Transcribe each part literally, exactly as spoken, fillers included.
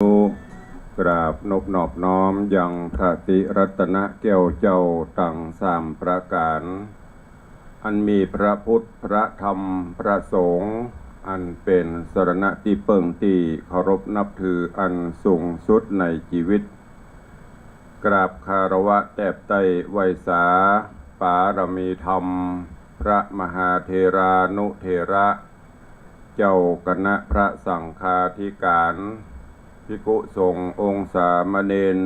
กราบนบนอบน้อมยังพระติรัตนแก้วเจ้าตังสามประก๋าน อันมีพระพุทธ พระธรรม พระสงฆ์ อันเป๋นสรณะตี้เปิ้งตี้เคารพนับถืออันสูงสุดในจีวิต กราบคารวะแตบไต้ไหว้สา ปารมีธรรม พระมหาเถรานุเถระ เจ้าคณะพระสังฆาธิก๋าน ภิกขุสงฆ์องค์สามเณร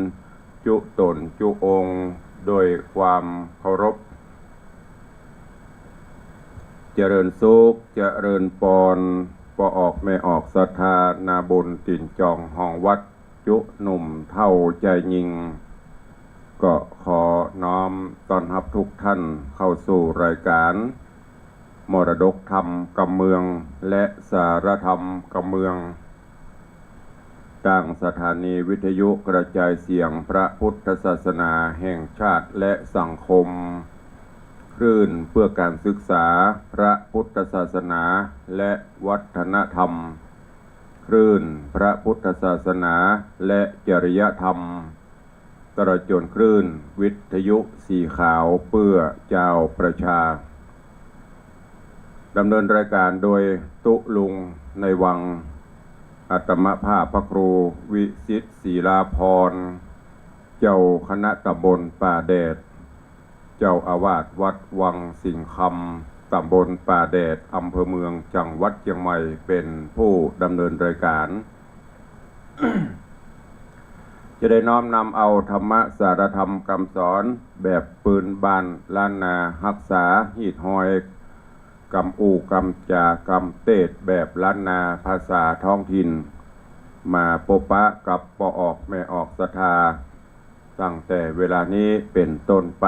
จุ๊ต๋นจุ๊องค์ โดยความเคารพ เจริญสุข เจริญปอน ป้อออกแม่ออกศรัทธา นาบุญตี๋นจองห้องวัด จุ๊หนุ่มเฒ่าจายญิง ก็ขอน้อมต้อนฮับทุกท่านเข้าสู่รายก๋าน มรดกธรรมกำเมือง และสารธรรมกำเมือง ตางสถานีวิทยุกระจายเสียงพระพุทธศาสนาแห่งชาติและสังคม คลื่นเพื่อการศึกษาพระพุทธศาสนาและวัฒนธรรม คลื่นพระพุทธศาสนาและจริยธรรม ตลอดจ๋นคลื่นวิทยุสีขาวเปื้อจาวประชา ดำเนินรายก๋านโดยตุ๊ลุงในวัง อาตมาภาพพระครูวิสิทธิ์ ศรีลาภรณ์ เจ้าคณะตำบลป่าแดด เจ้าอาวาสวัดวังสิงห์คำ ตำบลป่าแดด อำเภอเมือง จังหวัดเจียงใหม่ เป๋นผู้ดำเนินรายก๋าน จะได้น้อมนำเอาธรรมะสารธรรมกำสอนแบบปืนบ้านล้านนา ฮักษาฮีตฮอย กำอู้กำจากำเตศน์แบบล้านนา ภาษาท้องถิ่น มาปบปะกับป้อออกแม่ออกศรัทธา ตั้งแต่เวลานี้เป๋นต้นไป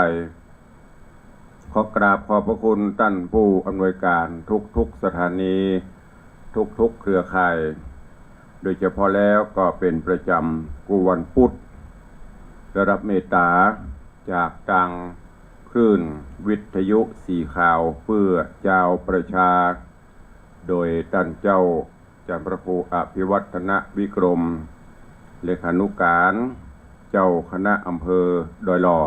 ขอกราบขอบพระคุณต้านผู้อำนวยก๋านทุกๆสถานี ทุกๆเครือข่าย โดยเฉพาะแล้วก็เป๋นประจ๋ำกู้วันปุ๊ด ได้ฮับเมตต๋าจากตางคลื่นวิทยุสีขาวเปื้อจาวประชา โดยต้านเจ้า จารย์พระครูอภิวัฒนวิกรม เลขานุก๋านเจ้าคณะอำเภอดอยหล่อ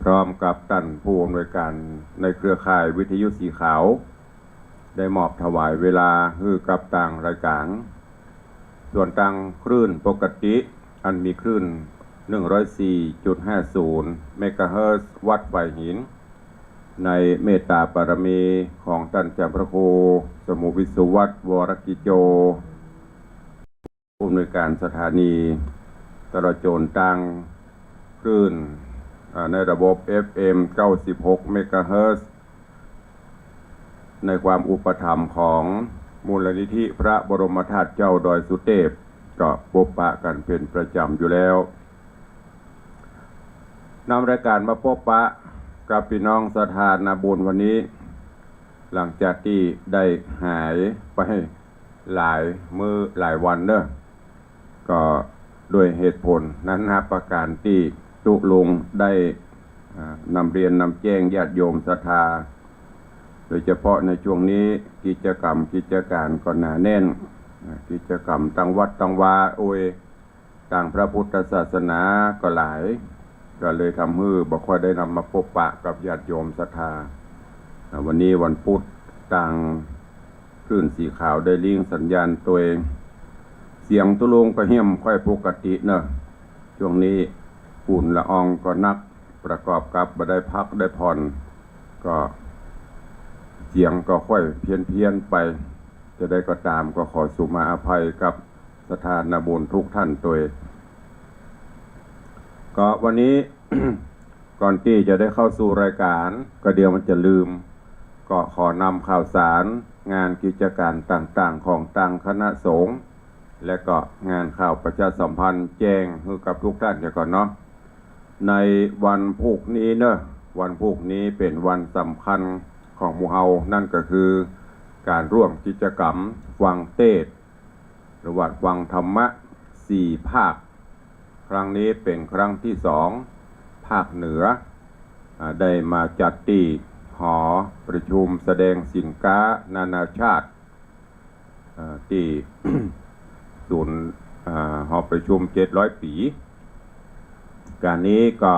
พร้อมกับต้านผู้อำนวยก๋านในเครือข่ายวิทยุสีขาว ได้มอบถวายเวลาหื้อกับตางรายก๋าน ส่วนตางคลื่นปกติ อันมีคลื่น หนึ่งร้อยสี่จุดห้าศูนย์ เมกะเฮิรตซ์ วัดฝายหิน ในเมตต๋าบารมีของต้านจารย์พระครูสมุห์ วิศวัฒน์ วรกิจโจ ผู้อำนวยก๋านสถานี ตลอดจ๋นตางคลื่น อ่า ในระบบ เอฟเอ็ม เก้าสิบหก เมกะเฮิรตซ์ ในความอุปถัมภ์ของมูลนิธิพระบรมธาตุเจ้าดอยสุเตพ ก็ปบปะกั๋นเป๋นประจ๋ำอยู่แล้ว นำรายก๋านมาปบปะกับปี้น้องศรัทธานาบุญวันนี้ หลังจากตี้ได้หายไปหลายมื้อหลายวันเนาะ ก็ด้วยเหตุผลนานาประก๋านตี้ตุ๊ลุงได้ อ่า นำเรียนนำแจ้งญาติโยมศรัทธา โดยเฉพาะในช่วงนี้กิจกรรมกิจก๋านก็หนาแน่น อ่า กิจกรรมตางวัดตางวา โอย ตางพระพุทธศาสนาก็หลาย ก็เลยทำหื้อบ่ค่อยได้นำมาปบปะกับญาติโยมศรัทธา อ่า วันนี้วันปุ๊ด ตางคลื่นสีขาวได้ลิงก์สัญญาณตวย เสียงตุ๊ลุงก็เหี่ยมค่อยปกติเนาะ ช่วงนี้ฝุ่นละอองก็นัก ประกอบกับบ่ได้พักได้ผ่อน ก็เสียงก็ค่อยเพี้ยนๆไป จะใดก็ต๋ามก็ขอสุมาอภัยกับศรัทธานาบุญทุกท่านตวย ก็วันนี้ ก่อนตี้จะได้เข้าสู่รายก๋าน ก็เดี๋ยวมันจะลืม ก็ขอนำข่าวสารงานกิจก๋านต่างๆ ของตางคณะสงฆ์ และก็งานข่าวประชาสัมพันธ์แจ้งหื้อกับทุกท่านเหียก่อนเนาะ ในวันพูกนี้เนาะ วันพูกนี้เป๋นวันสำคัญของหมู่เฮา นั่นก็คือก๋านร่วมกิจกรรมฟังเตศน์ หรือว่าฟังธรรมะสี่ภาค ครั้งนี้เป๋นครั้งตี้สอง ภาคเหนือ อ่า ได้มาจัดตี้หอประชุมแสดงสินค้านานาชาติ อ่า ตี้ ศูนย์ อ่า หอประชุมเจ็ดร้อยปี๋ ก๋านนี้ก็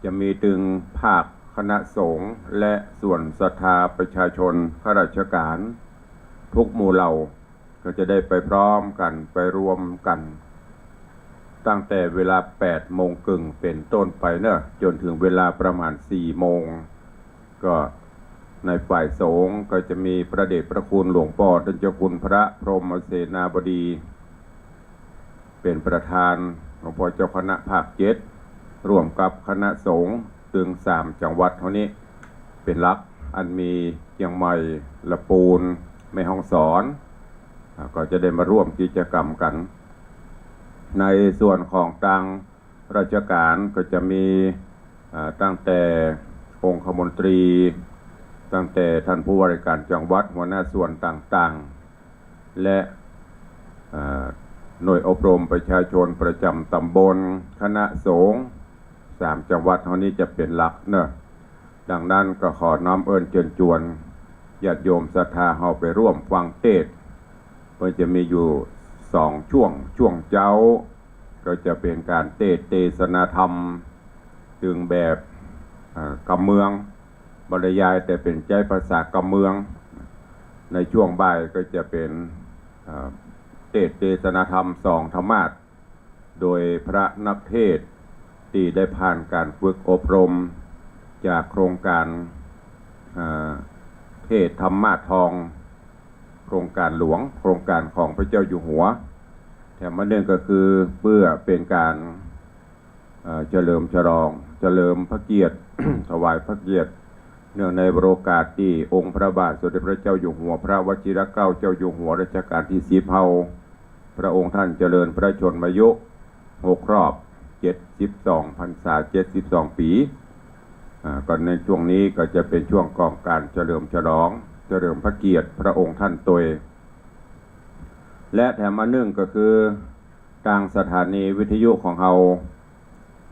จะมีตึงภาคคณะสงฆ์และส่วนศรัทธาประชาชนข้าราชก๋านทุกหมู่เหล่า ก็จะได้ไปพร้อมกั๋น ไปรวมกั๋น ตั้งแต่เวลาแปดโมงเกิ่งเป๋นต้นไปเนาะ จ๋นเถิงเวลาประมาณสี่โมง ก็ในฝ่ายสงฆ์ก็จะมีพระเดชพระคุณหลวงป้อต้านเจ้าคุณพระพรหมเสนาบดี เป๋นประธาน หลวงป้อเจ้าคณะภาคเจ็ด ร่วมกับคณะสงฆ์ตึงสามจังหวัดเฮานี้เป๋นหลัก อันมีเจียงใหม่ ละปูน แม่ฮ่องสอน อ่า ก็จะได้มาร่วมกิจกรรมกั๋น ในส่วนของตางราชก๋านก็จะมี อ่า ตั้งแต่องคมนตรี ตั้งแต่ท่านผู้ว่าราชก๋านจังหวัด หัวหน้าส่วนต่างๆ และ อ่า หน่วยอบรมประชาชนประจ๋ำต๋ำบล คณะสงฆ์สามจังหวัดเฮานี้จะเป๋นหลักเนาะ ดังนั้นก็ขอน้อมเอิ้นเจิญจวนญาติโยมศรัทธาเฮาไปร่วมฟังเตสน์ เปิ้นจะมีอยู่สองช่วง ช่วงเจ๊าก็จะเป๋นก๋านเตสน์เตสนาธรรม ตึงแบบ อ่า กำเมือง บรรยายแต่เป๋นใจ๊ภาษากำเมือง ในช่วงบ่ายก็จะเป๋น อ่า เตสน์เตสนาธรรมสองธรรมาสน์ โดยพระนักเทศน์ตี้ได้ผ่านก๋านฝึกอบรมจากโครงก๋าน อ่า เทศน์ธรรมาสน์ทอง โครงก๋านหลวง โครงก๋านของพระเจ้าอยู่หัว แถมอันนึ่งก็คือเปื้อเป๋นก๋าน เอ่อ เฉลิมฉลอง เฉลิมพระเกียรติ ถวายพระเกียรติ เนื่องในวโรกาสตี้องค์พระบาทสมเด็จพระเจ้าอยู่หัว พระวชิรเกล้าเจ้าอยู่หัวรัชกาลตี้สิบเฮา พระองค์ท่านเจริญพระชนมายุ หกรอบ เจ็ดสิบสองพรรษา เจ็ดสิบสองปี๋ อ่า ก็ในช่วงนี้ก็จะเป๋นช่วงของก๋านเฉลิมฉลอง เฉลิมพระเกียรติพระองค์ท่านตวย และแถมอันนึ่งก็คือ ตางสถานีวิทยุของเฮา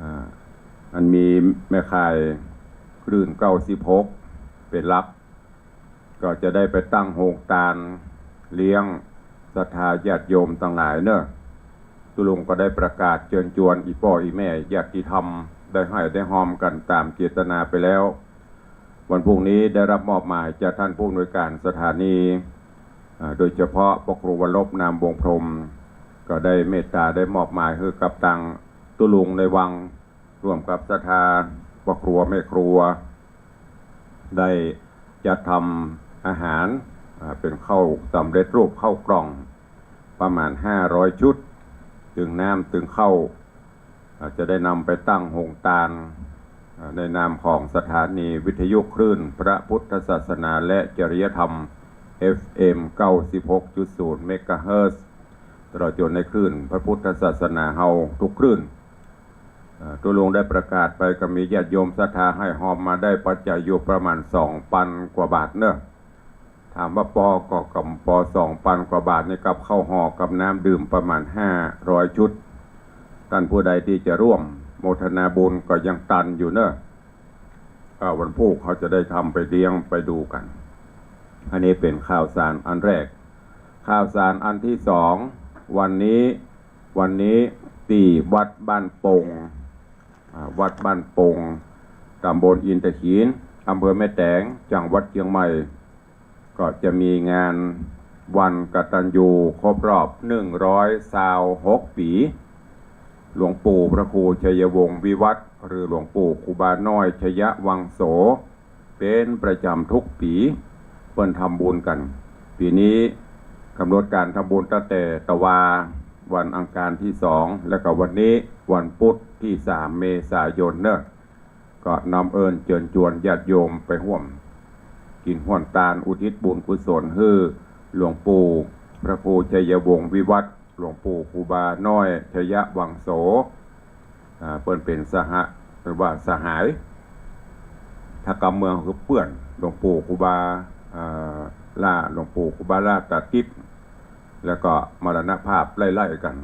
อ่า อันมีแม่ข่ายคลื่นเก้าสิบหกเป๋นหลัก ก็จะได้ไปตั้งโฮงตานเลี้ยงศรัทธาญาติโยมตังหลายเนาะ ตุ๊ลุงก็ได้ประกาศเจิญจวนอี่ป้ออี่แม่ญาติธรรม ได้ไห้ได้ฮอมกั๋นต๋ามเจตนาไปแล้ว วันพรุ่งนี้ได้รับมอบหมายจากท่านผู้อำนวยการสถานี อ่า โดยเฉพาะป้อครัววรรณรบ นามวงศ์พรหม ก็ได้เมตตาได้มอบหมายหื้อกับตางตุ๊ลุงในวัง ร่วมกับศรัทธาป้อครัวแม่ครัว ได้จัดทำอาหาร อ่า เป๋นข้าวสำเร็จรูป ข้าวกล่อง ประมาณห้าร้อยชุด ตึงน้ำตึงข้าว อ่า จะได้นำไปตั้งโฮงตาน อ่า ในนามของสถานีวิทยุคลื่นพระพุทธศาสนาและจริยธรรม เอฟเอ็ม เก้าสิบหกจุดศูนย์ เมกะเฮิรตซ์ ตลอดจ๋นในคลื่นพระพุทธศาสนาเฮาทุกคลื่น อ่า ตุ๊ลุงได้ประกาศไปก็มีญาติโยมศรัทธาไห้ฮอมมาได้ปัจจัยอยู่ประมาณสองปันกว่าบาทเนาะ ถามว่าปอก็กำปอ สองปันกว่าบาทนี่กับข้าวห่อกับน้ำดื่มประมาณห้าร้อยชุด ต้านผู้ใดตี้จะร่วมโมทนาบุญก็ยังตันอยู่เนาะ ก็วันพูกเฮาจะได้ทำไปเลี้ยงไปดูกั๋น อันนี้เป๋นข่าวสารอันแรก ข่าวสารอันตี้สอง วันนี้ วันนี้ตี้วัดบ้านโป่ง อ่า วัดบ้านโป่ง ต๋ำบลอินทขีฬ อำเภอแม่แตง จังหวัดเจียงใหม่ ก็จะมีงานวันกตัญญูครบรอบหนึ่งร้อยซาวหกปี๋ หลวงปู่พระครูชัยวงศ์วิวัฒน์ หรือหลวงปู่ครูบาน้อยชยวังโส เป๋นประจ๋ำทุกปี๋ เปิ้นทำบุญกั๋น ปี๋นี้กำหนดก๋านทำบุญตั้งแต่ตะวาวันอังคารตี้สอง และก็วันนี้วันพุธตี้สามเมษายนเนาะ ก็น้อมเอิ้นเจิญจวนญาติโยมไปฮ่วมกิ๋นฮ่วมตานอุทิศบุญกุศลหื้อหลวงปู่พระครูชัยวงศ์วิวัฒน์ หลวงปู่ครูบาน้อยชยวังโส อ่า เปิ้นเป๋นสหะ หรือว่าสหาย ถ้ากำเมืองคือเปื้อน หลวงปู่ครูบา อ่า หล้า หลวงปู่ครูบาหล้าตาติ๊บ แล้วก็มรณภาพไล่ๆกั๋น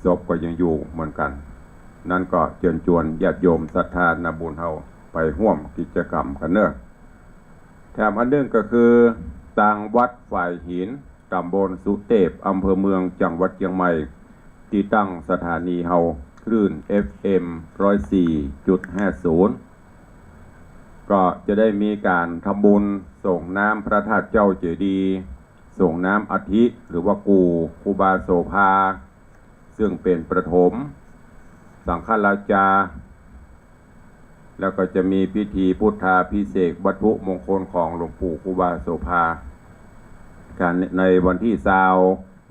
ศพก็ยังอยู่เหมือนกั๋น นั้นก็เจิญจวนญาติโยมศรัทธานาบุญเฮาไปฮ่วมกิจกรรมกั๋นเนาะ แถมอันนึ่งก็คือ ตางวัดฝายหิน ตำบลสุเตพ อำเภอเมือง จังหวัดเจียงใหม่ ตี้ตั้งสถานีเฮา คลื่น เอฟเอ็ม ร้อยสี่จุดห้าศูนย์ ก็จะได้มีก๋านทำบุญส่งน้ำพระธาตุเจ้าเจดีย์ ส่งน้ำอัฐิ หรือว่ากู่ครูบาโสภา ซึ่งเป๋นปฐมสังฆราชา แล้วก็จะมีพิธีพุทธาภิเษกวัตถุมงคลของหลวงปู่ครูบาโสภา กันในวันตี้ซาว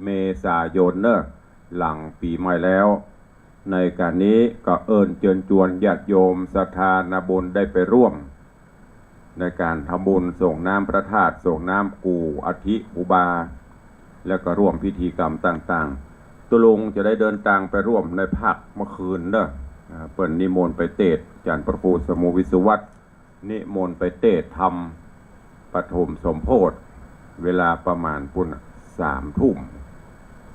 เมษายนเนอะ หลังปี๋ใหม่แล้ว ในก๋านนี้ก็เอิ้นเจิญจวนญาติโยมศรัทธานาบุญได้ไปร่วม ในก๋านทำบุญส่งน้ำพระธาตุ ส่งน้ำกู่อัฐิครูบา แล้วก็ร่วมพิธีกรรมต่างๆ ตุ๊ลุงจะได้เดินตางไปร่วมในภาคเมื่อคืนเนอะ อ่า เปิ้นนิมนต์ไปเตสน์ อาจ๋ารย์พระครูสมุห์ วิศวัตร นิมนต์ไปเตสน์ธรรมปฐมสมโพธิ เวลาประมาณปุ้นน่ะ สามทุ่ม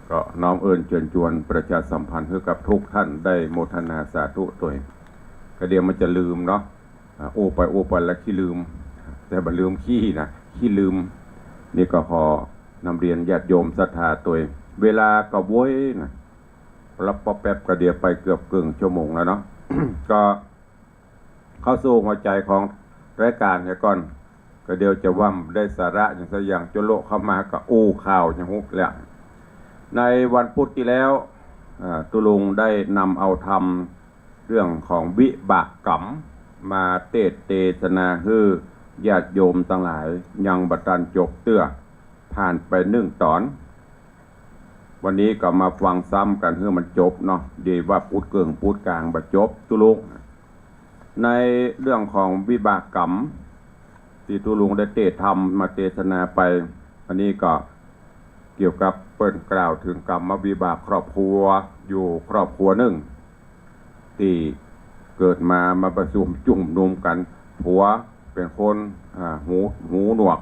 ก็น้อมเอิ้นเจิญจวนประชาสัมพันธ์หื้อกับทุกท่านได้โมทนาสาธุตวย ก็เดี๋ยวมันจะลืมเนาะ อ่า อู้ไปอู้ไปแล้วขี้ลืม แต่บ่ลืมขี้นะ ขี้ลืม นี่ก็ขอนำเรียนญาติโยมศรัทธาตวย เวลาก็โว้ยนะ รับป๊อปแป๊บก็เดี๋ยวไปเกือบเกิ่งชั่วโมงแล้วเนาะ ก็เข้าสู่หัวใจ๋ของรายก๋านเหียก่อน ก็เดี๋ยวจะว่าได้สาระหยังสักอย่าง โจโละเข้ามาก็อู้ข่าวหยังฮู้แล้ว ในวันพุธตี้แล้ว อ่า ตุ๊ลุงได้นำเอาธรรม เรื่องของวิบากกรรม มาเตสน์เตสนาหื้อญาติโยมตังหลาย ยังบ่ตันจบเตื้อ ผ่านไปนึ่งต๋อน วันนี้ก็มาฟังซ้ำกั๋นหื้อมันจบเนาะ ดีว่าปูดเกิ่งปูดก๋างบ่จบตุ๊ลุง ในเรื่องของวิบากกรรม ตี้ตุ๊ลุงได้เตสน์ธรรมมาเตสนาไป อันนี้ก็เกี่ยวกับเปิ้นกล่าวเถิงกรรมวิบากครอบครัวอยู่ครอบครัวนึ่ง ตี้เกิดมา มาประชุมจุมนุมกั๋น ผัวเป๋นคน อ่า หู หูหนวก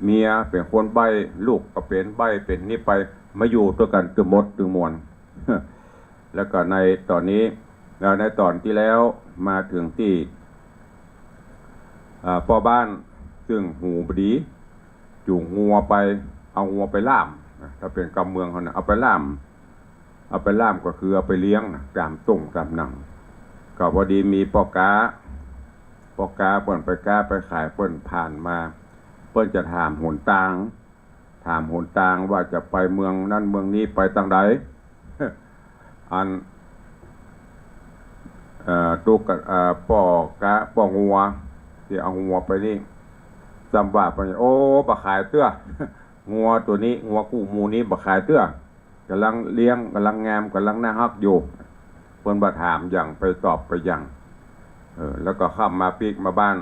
เมียเป๋นคนใบ้ ลูกก็เป๋นใบ้ เป๋นนี่ไป มาอยู่ตวยกั๋นตึงหมดตึงมวล แล้วก็ในต๋อนนี้ แล้วในต๋อนตี้แล้วมาเถิงตี้ อ่า ป้อบ้านซึ่งหูบ่ดี จูงงัวไป เอางัวไปล่ามนะ ถ้าเป๋นกำเมืองเขานะ เอาไปล่าม เอาไปล่ามก็คือเอาไปเลี้ยงนะ ต๋ามต้งต๋ามหนัง ก็พอดีมีป้อก๊า ป้อก๊าเปิ้นไปก๊าไปขาย เปิ้นผ่านมา เปิ้นจะถามหนตาง ถามหนตางว่าจะไปเมืองนั้นเมืองนี้ไปตางใด อัน เอ่อ ตุ๊ก เอ่อ ป้อก๊า ป้องัว ตี้เอางัวไปนี่ ซ้ำว่าไป โอ้ บ่ขายเตื้อ งัวตั๋วนี้ งัวกู้หมู่นี้บ่ขายเตื้อ ก่ำลังเลี้ยง ก่ำลังงาม ก่ำลังน่าฮักอยู่ เปิ้นบ่ถามหยัง ไปตอบไปหยัง เออ แล้วก็ค่ำมาปิ๊กมาบ้าน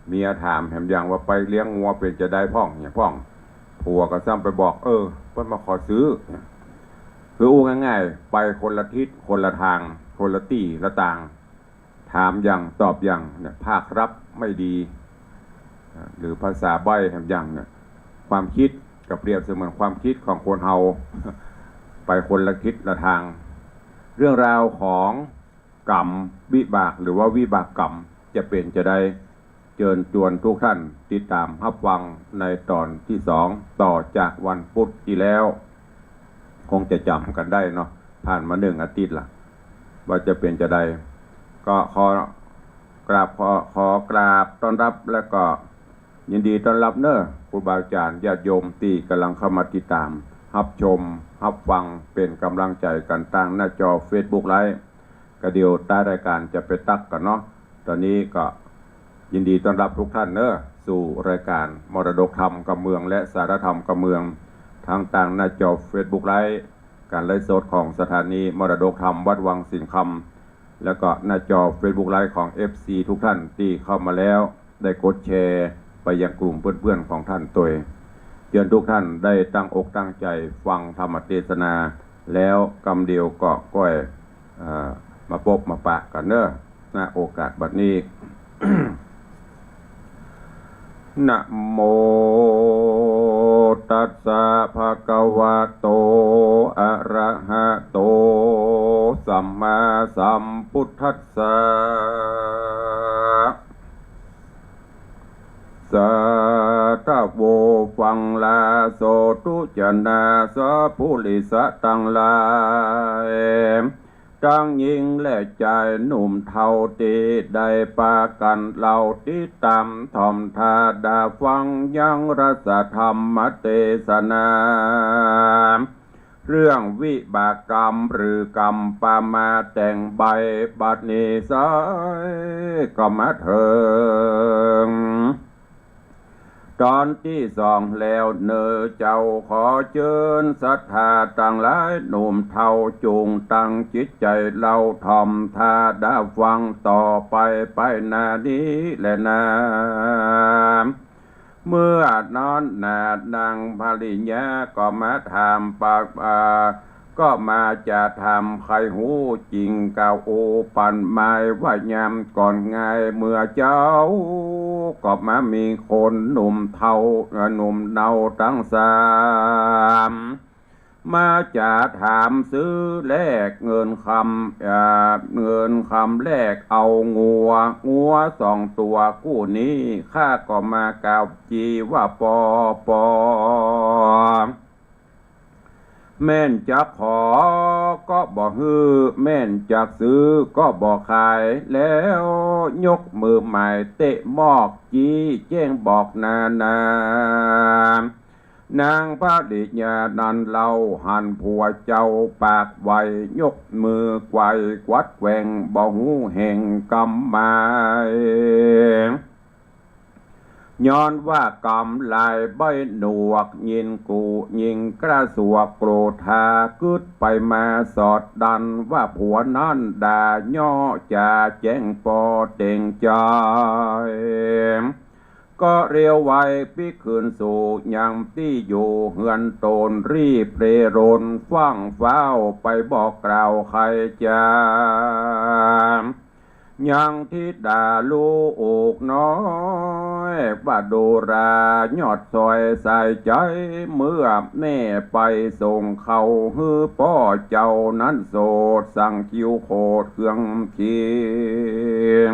เมียถามแหมหยังว่าไปเลี้ยงงัวเป๋นจะใดพ่อง หยังพ่อง ผัวก็ซ้ำไปบอก เออ เปิ้นมาขอซื้อ คืออู้ง่ายๆ ไปคนละทิศคนละตาง คนละตี้ละตาง ถามหยังตอบหยังเนี่ย ภาครับไม่ดี อ่า หรือภาษาใบ้แหมหยังเนี่ย ความคิดก็เปรียบเสมือนความคิดของคนเฮา ไปคนละทิศละตาง เรื่องราวของกรรมวิบากหรือว่าวิบากกรรมจะเป๋นจะใด เจิญจวนทุกท่านติดต๋ามฮับฟังในต๋อนตี้สอง ต่อจากวันพุธตี้แล้ว คงจะจ๋ำกั๋นได้เนาะ ผ่านมานึ่งอาทิตย์ละ ว่าจะเป๋นจะใด ก็ขอกราบ ขอ ขอกราบต้อนรับ แล้วก็ยินดีต้อนรับเน้อ ครูบาอาจ๋ารย์ญาติโยมตี้ก่ำลังเข้ามาติดต๋าม ฮับชม ฮับฟัง เป๋นก่ำลังใจ๋กั๋นตางหน้าจอเฟซบุ๊กไลฟ์ ก็เดี๋ยวต๊ายรายก๋านจะไปตั๊กกั๋นเนาะ ต๋อนนี้ก็ยินดีต้อนรับทุกท่านเน้อ สู่รายก๋านมรดกธรรมกำเมือง และสาระธรรมกำเมือง ทั้งตางหน้าจอเฟซบุ๊กไลฟ์ ก๋านไลฟ์สดของสถานีมรดกธรรมวัดวังสิงห์คำ แล้วก็หน้าจอเฟซบุ๊กไลฟ์ของเอฟซีทุกท่านตี้เข้ามาแล้ว ได้กดแชร์ไปยังกลุ่มเปื้อนๆ ของท่านตวย เจิญทุกท่านได้ตั้งอกตั้งใจ๋ฟังธรรมเตสนา แล้วกำเดียวก็ก้อย เอ่อ มาปบมาปะกั๋นเน้อ ณ โอกาสบัดนี้ นะโมตัสสะ ภะคะวะโต อะระหะโต สัมมาสัมพุทธัสสะ สาธ โว ฟังลา โสตุจนาสะปุริสะตังหลาย ตังญิงและจายหนุ่มเฒ่าตี้ได้ปากั๋นเล่าติดต๋ามถ่อมถ้าดาฟังยังรัสธรรมเตสนา เรื่องวิบากกรรมหรือกรรมประมาแต่งใบบัดนี้ไส้ก็มาเถิง ต๋อนตี้สองแล้วเน่อเจ้า ขอเจิญศรัทธาตังหลายหนุ่มเฒ่า จุ่งตั้งจิตใจ๋เล่าถ่อมถ้าดาฟังต่อไปไปหน้านี้แลนา เมื่อนั้นน่ะนางภริยาก็มาถามปาก อ่า ก็มาจะถามใค่ฮู้จริงกล่าวโอปันหมายว่ายามก่อนไงเมื่อเจ๊า ก็มามีคนหนุ่มเฒ่า เอ่อ หนุ่มเนาตังสาม มาจะถามซื้อแลกเงินคำ เอ่อ เงินคำแลกเอางัว งัวสองตั๋วกู้นี้ ข้าก็มากล่าวจีว่าปอ ปอ แม่นจักขอก็บ่หื้อ แม่นจักซื้อก็บ่ขาย แล้วยกมือหมายเต๊ะมอก จี้แจ้งบอกนานา นางภริยานั้นเล่าหันผัวเจ้าปากไว ยกมือไกวกวัดแกว่ง บ่ฮู้แห่งกำหมาย ย้อนว่ากำลายใบ้หนวก ยิ่งกุยิ่งกระสวกโกรธา กึ๊ดไปมาสอดดัน ว่าผัวนั้นด่าเยาะจ๋าแจ้งปอเต็งใจ๋ ก็เรียวไวปิ๊กคืนสู่ยังตี้อยู่เฮือนต๋น รีบเร่รนฟั่งฟ้าวไปบอกกล่าวใค่จ๋า ยังธิดาลูกน้อย ว่าดูรายอดสอยสายใจ๋ เมื่อแม่ไปส่งเข้าหื้อป้อเจ้านั้นโสด สั่งคิวโขดเครื่องเคียง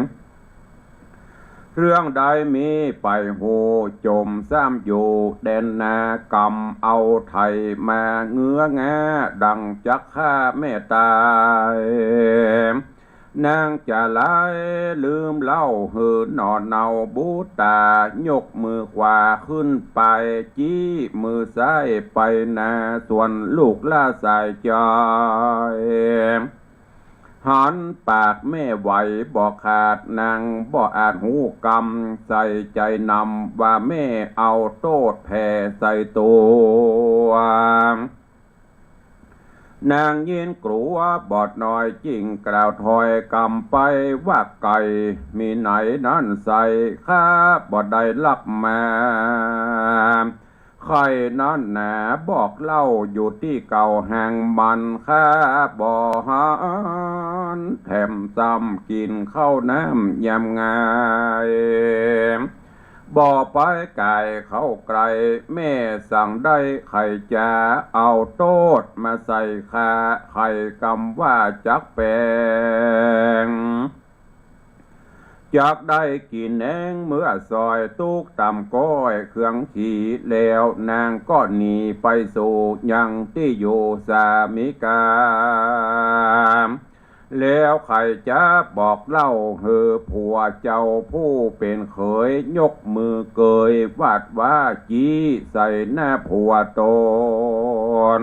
เรื่องใดมีไปฮู้ จมซ้ำอยู่แดนนากำเอาไถ่มาเงื้องา ดังจักฆ่าแม่ต๋าย นางจ๋าหลายลืมเล่าหื้อหน่อเนาบูตา ยกมือขวาขึ้นไป จี้มือซ้ายไปนา ส่วนลูกหล้าสายใจ๋ หันปากแม่ไหวบ่ขาด นางบ่อาจฮู้กำ ใส่ใจ๋นำว่าแม่เอาโต้ษแผ่ใส่ตั๋ว นางยิ่งกลัวบ่น้อย จึ่งกล่าวถ้อยกำไปว่าไก่มีไหนนั้นใส่ ข้าบ่ได้ลักมา ไข่นั้นหนาบอกเล่าอยู่ตี้เก่าแห่งมัน ข้าบ่หันแถมซ้ำกิ๋นข้าวน้ำยามงาย บ่ไปก๋ายเข้าใก้ แม่สั่งได้ใค่จ๋า เอาโต้ษมาใส่ข้า ใค่กำว่าจักแป๋ง จักได้กิ๋นแหนงเมื่อซอยตุ๊กต่ำก้อยเครื่องขี่ แล้วนางก็หนีไปสู่ยังตี้อยู่สามิกา แล้วใค่จ๋าบอกเล่าหื้อผัวเจ้าผู้เป๋นเขย ยกมือเกยหวาดว่าจี้ใส่หน้าผัวต๋น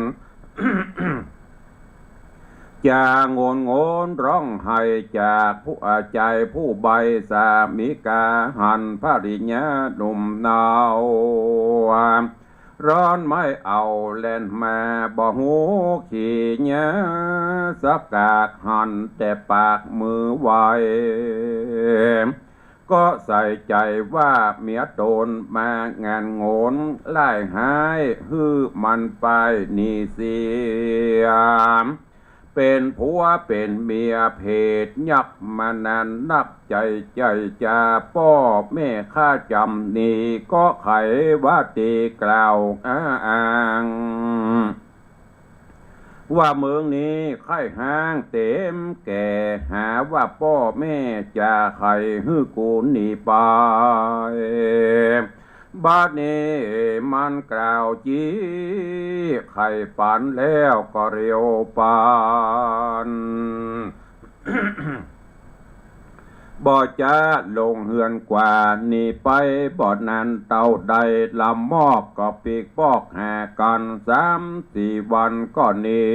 จ๋าโงนโงนร้องไห้จากผู้ อ่า ใจ๋ผู้ใบ้สามิกา หันภริยาหนุ่มเนา ร้อนไม่เอาแล่นมาบ่ฮู้ขี่ยาสักกาก หันแต่ปากมือไหว ก็ใส่ใจ๋ว่าเมียต๋นมางานโงนหลายฮ้าย หื้อมันไปหนีเสีย เป๋นผัวเป๋นเมียเผดยักมานานนัก ใจ๋ใจ๋จ๋าป้อแม่ข้าจ๋ำนี้ ก็ใค่ว่าตี้กล่าวอ้าง ว่าเมืองนี้ใค่ฮ้างเต๋มแก่ หาว่าป้อแม่จ๋าใค่หื้อกูหนีไป บัดนี้มันกล่าวจี้ ใค่ปันแล้วก็เร็วปัน บ่จ๊าลงเฮือนกว่า หนีไปบ่นานเต้าใด ลำมอกก็ปีกปอกหากั๋น สามสี่วันก็หนี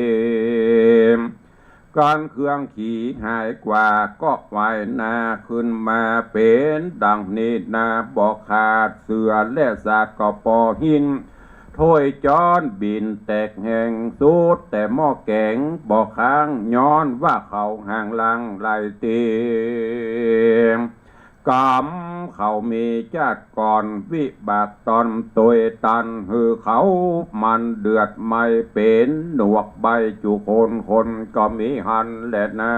กั๋นเครื่องขี่หายกว่า ก็ว่ายหน้าขึ้นมาเป๋นดังนี้นา บ่ขาดเสื้อและสาดก็ปอหิน ถ้วยจ๊อนบินแตกแห้ง สุดแต่หม้อแก๋งบ่ค้าง ย้อนว่าเขาห่างลังหลายตี้ กรรมเขามีจาติก่อน วิบากต๋อนตวยตัน หื้อเขามันเดือดไหม้ เป๋นหนวกใบ้จุคน คนก็มีหั้นแลนา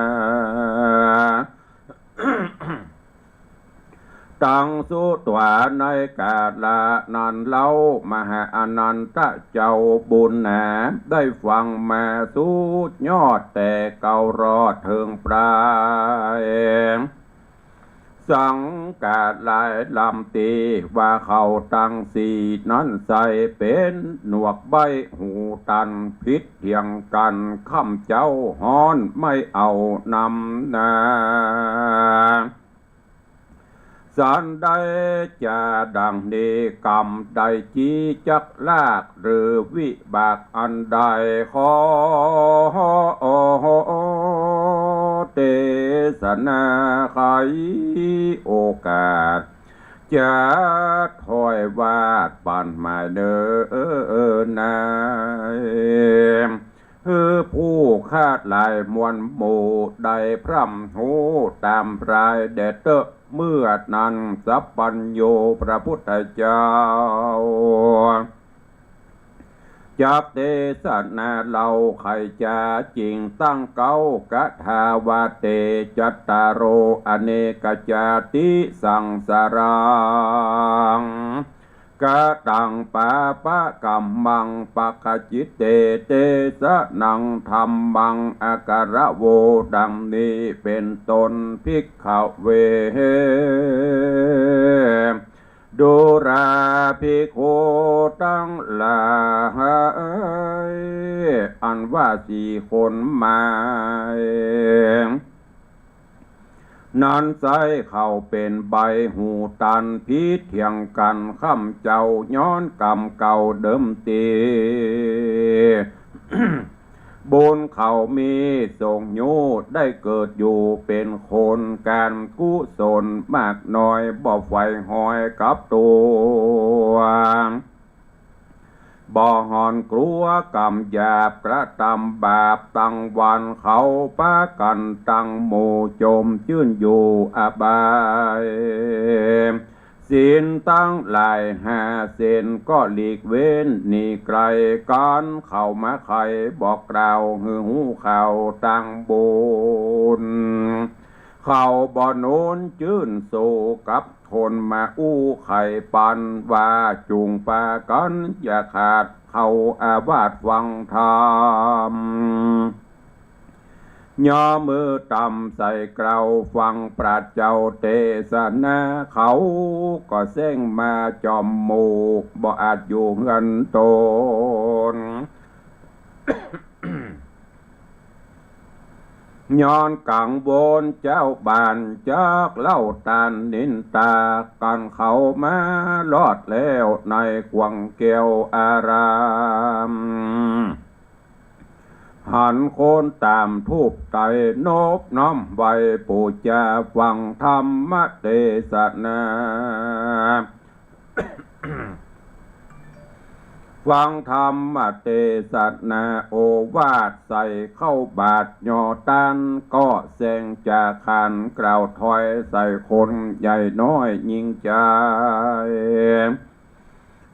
ตังสุตวา ในกาละนั้นเล่า มหาอานันทะเจ้าบุญหนา ได้ฟังมาสุดยอด แต่เการอดเถิงปลาย สังกะหลายลำตี้ ว่าเขาตังสี่นั้นใส่ เป๋นหนวกใบ้หูตัน ผิดเถียงกั๋น ค่ำเจ๊าฮ้อนไม่เอานำนา สันได้จาดังนี้ กรรมใดจี้จักลาก หรือวิบากอันใด ขอเตสนาไขโอกาส จะถ้อยวาดปันหมายเนอนา หื้อผู้ข้าหลายมวลหมู่ ได้พร่ำฮู้ต๋ามปรายแด่เต๊อะ เมื่อนั้นสัพพัญญูพระพุทธเจ้า จักเตสนาเล่าไขจ๋าจริง ตังเก๊าคาถาว่า เตจัตตาโรอเนกจาติสังสารัง กะตังปาปะกัมมัง ปะคะจิเต เตสะนังธัมมัง อาการะโว ดังนี้เป๋นต้น ภิกขะเว ดูราภิกขุตังหลาย อันว่าสี่คนหมาย นั้นใส่เขาเป๋นใบ้หูตัน ผิดเถียงกั๋นค่ำเจ๊า ย้อนกรรมเก่าเดิมตี้ บุญเขามีส่งยู้ ได้เกิดอยู่เป๋นคน ก๋านกุศลมากน้อย บ่ใฝ่หอยกับตั๋ว บ่หอนกลัวกรรมหยาบ กระตำบาปตังวัน เขาปากั๋นตังหมู่ จมจื้นอยู่อบาย ศีลตังหลายห้าศีล ก็หลีกเว้นหนีไก๋กั๋น เขามาไขบอกกล่าว หื้อฮู้ข่าวตังบุญ เขาบ่หนุนจื้นสู้กับคนมาอู้ไขปัน ว่าจุ่งปากั๋นอย่าขาด เข้าอาวาสฟังธรรม ย่อมือต่ำใส่เกล้าฟังปราชญ์เจ้าเตสนา เขาก็แซ่งมาจอมหมู่ บ่อาจอยู่เฮือนต๋น ย้อนกังวลเจ้าบ้านจักเล่าต้านนินตา กั๋นเขามารอดแล้วในขวังแก้วอาราม หันคนต๋ามทูปไต้นบน้อมไหว้ปู๋จาฟังธรรมเตสนา ฟังธรรมเตสนาโอวาทใส่เข้าบาตรยอต้าน ก็แซ่งจาขานกล่าวถ้อยใส่คนใหญ่น้อยยิ่งใจ๋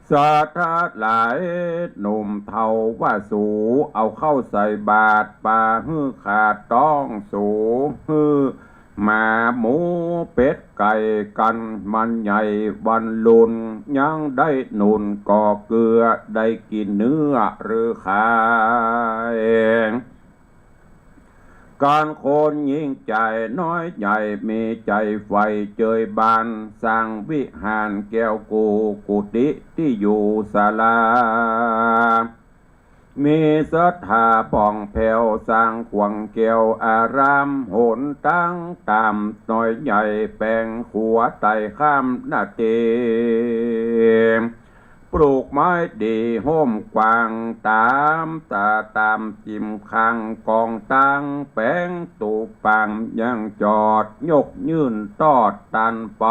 สัตว์ทั้งหลายหนุ่มเฒ่าว่าสู เอาเข้าใส่บาตรปาหื้อขาดต้องสู หื้อหมาหมูเป็ดไก่กั๋นมันใหญ่วันลุน ยังได้หนุนก่อเกือ ได้กิ๋นเนื้อหรือขาย กั๋นคนยิ่งใจ๋น้อยใหญ่ มีใจ๋ใฝ่เจยบาน สร้างวิหารแก้วกู้กุฏิตี้อยู่ศาลา มีศรัทธาผ่องแผ้ว สร้างขวังแก้วอาราม หนตางต๋ามน้อยใหญ่ แป๋งขัวไต่ข้ามนาเต ปลูกไม้ดีฮ่มกว้าง ต๋ามต๋าต๋ามจิมข้างก๋องตาง แป๋งตูปางยังจอด ยกยื่นตอดตันไป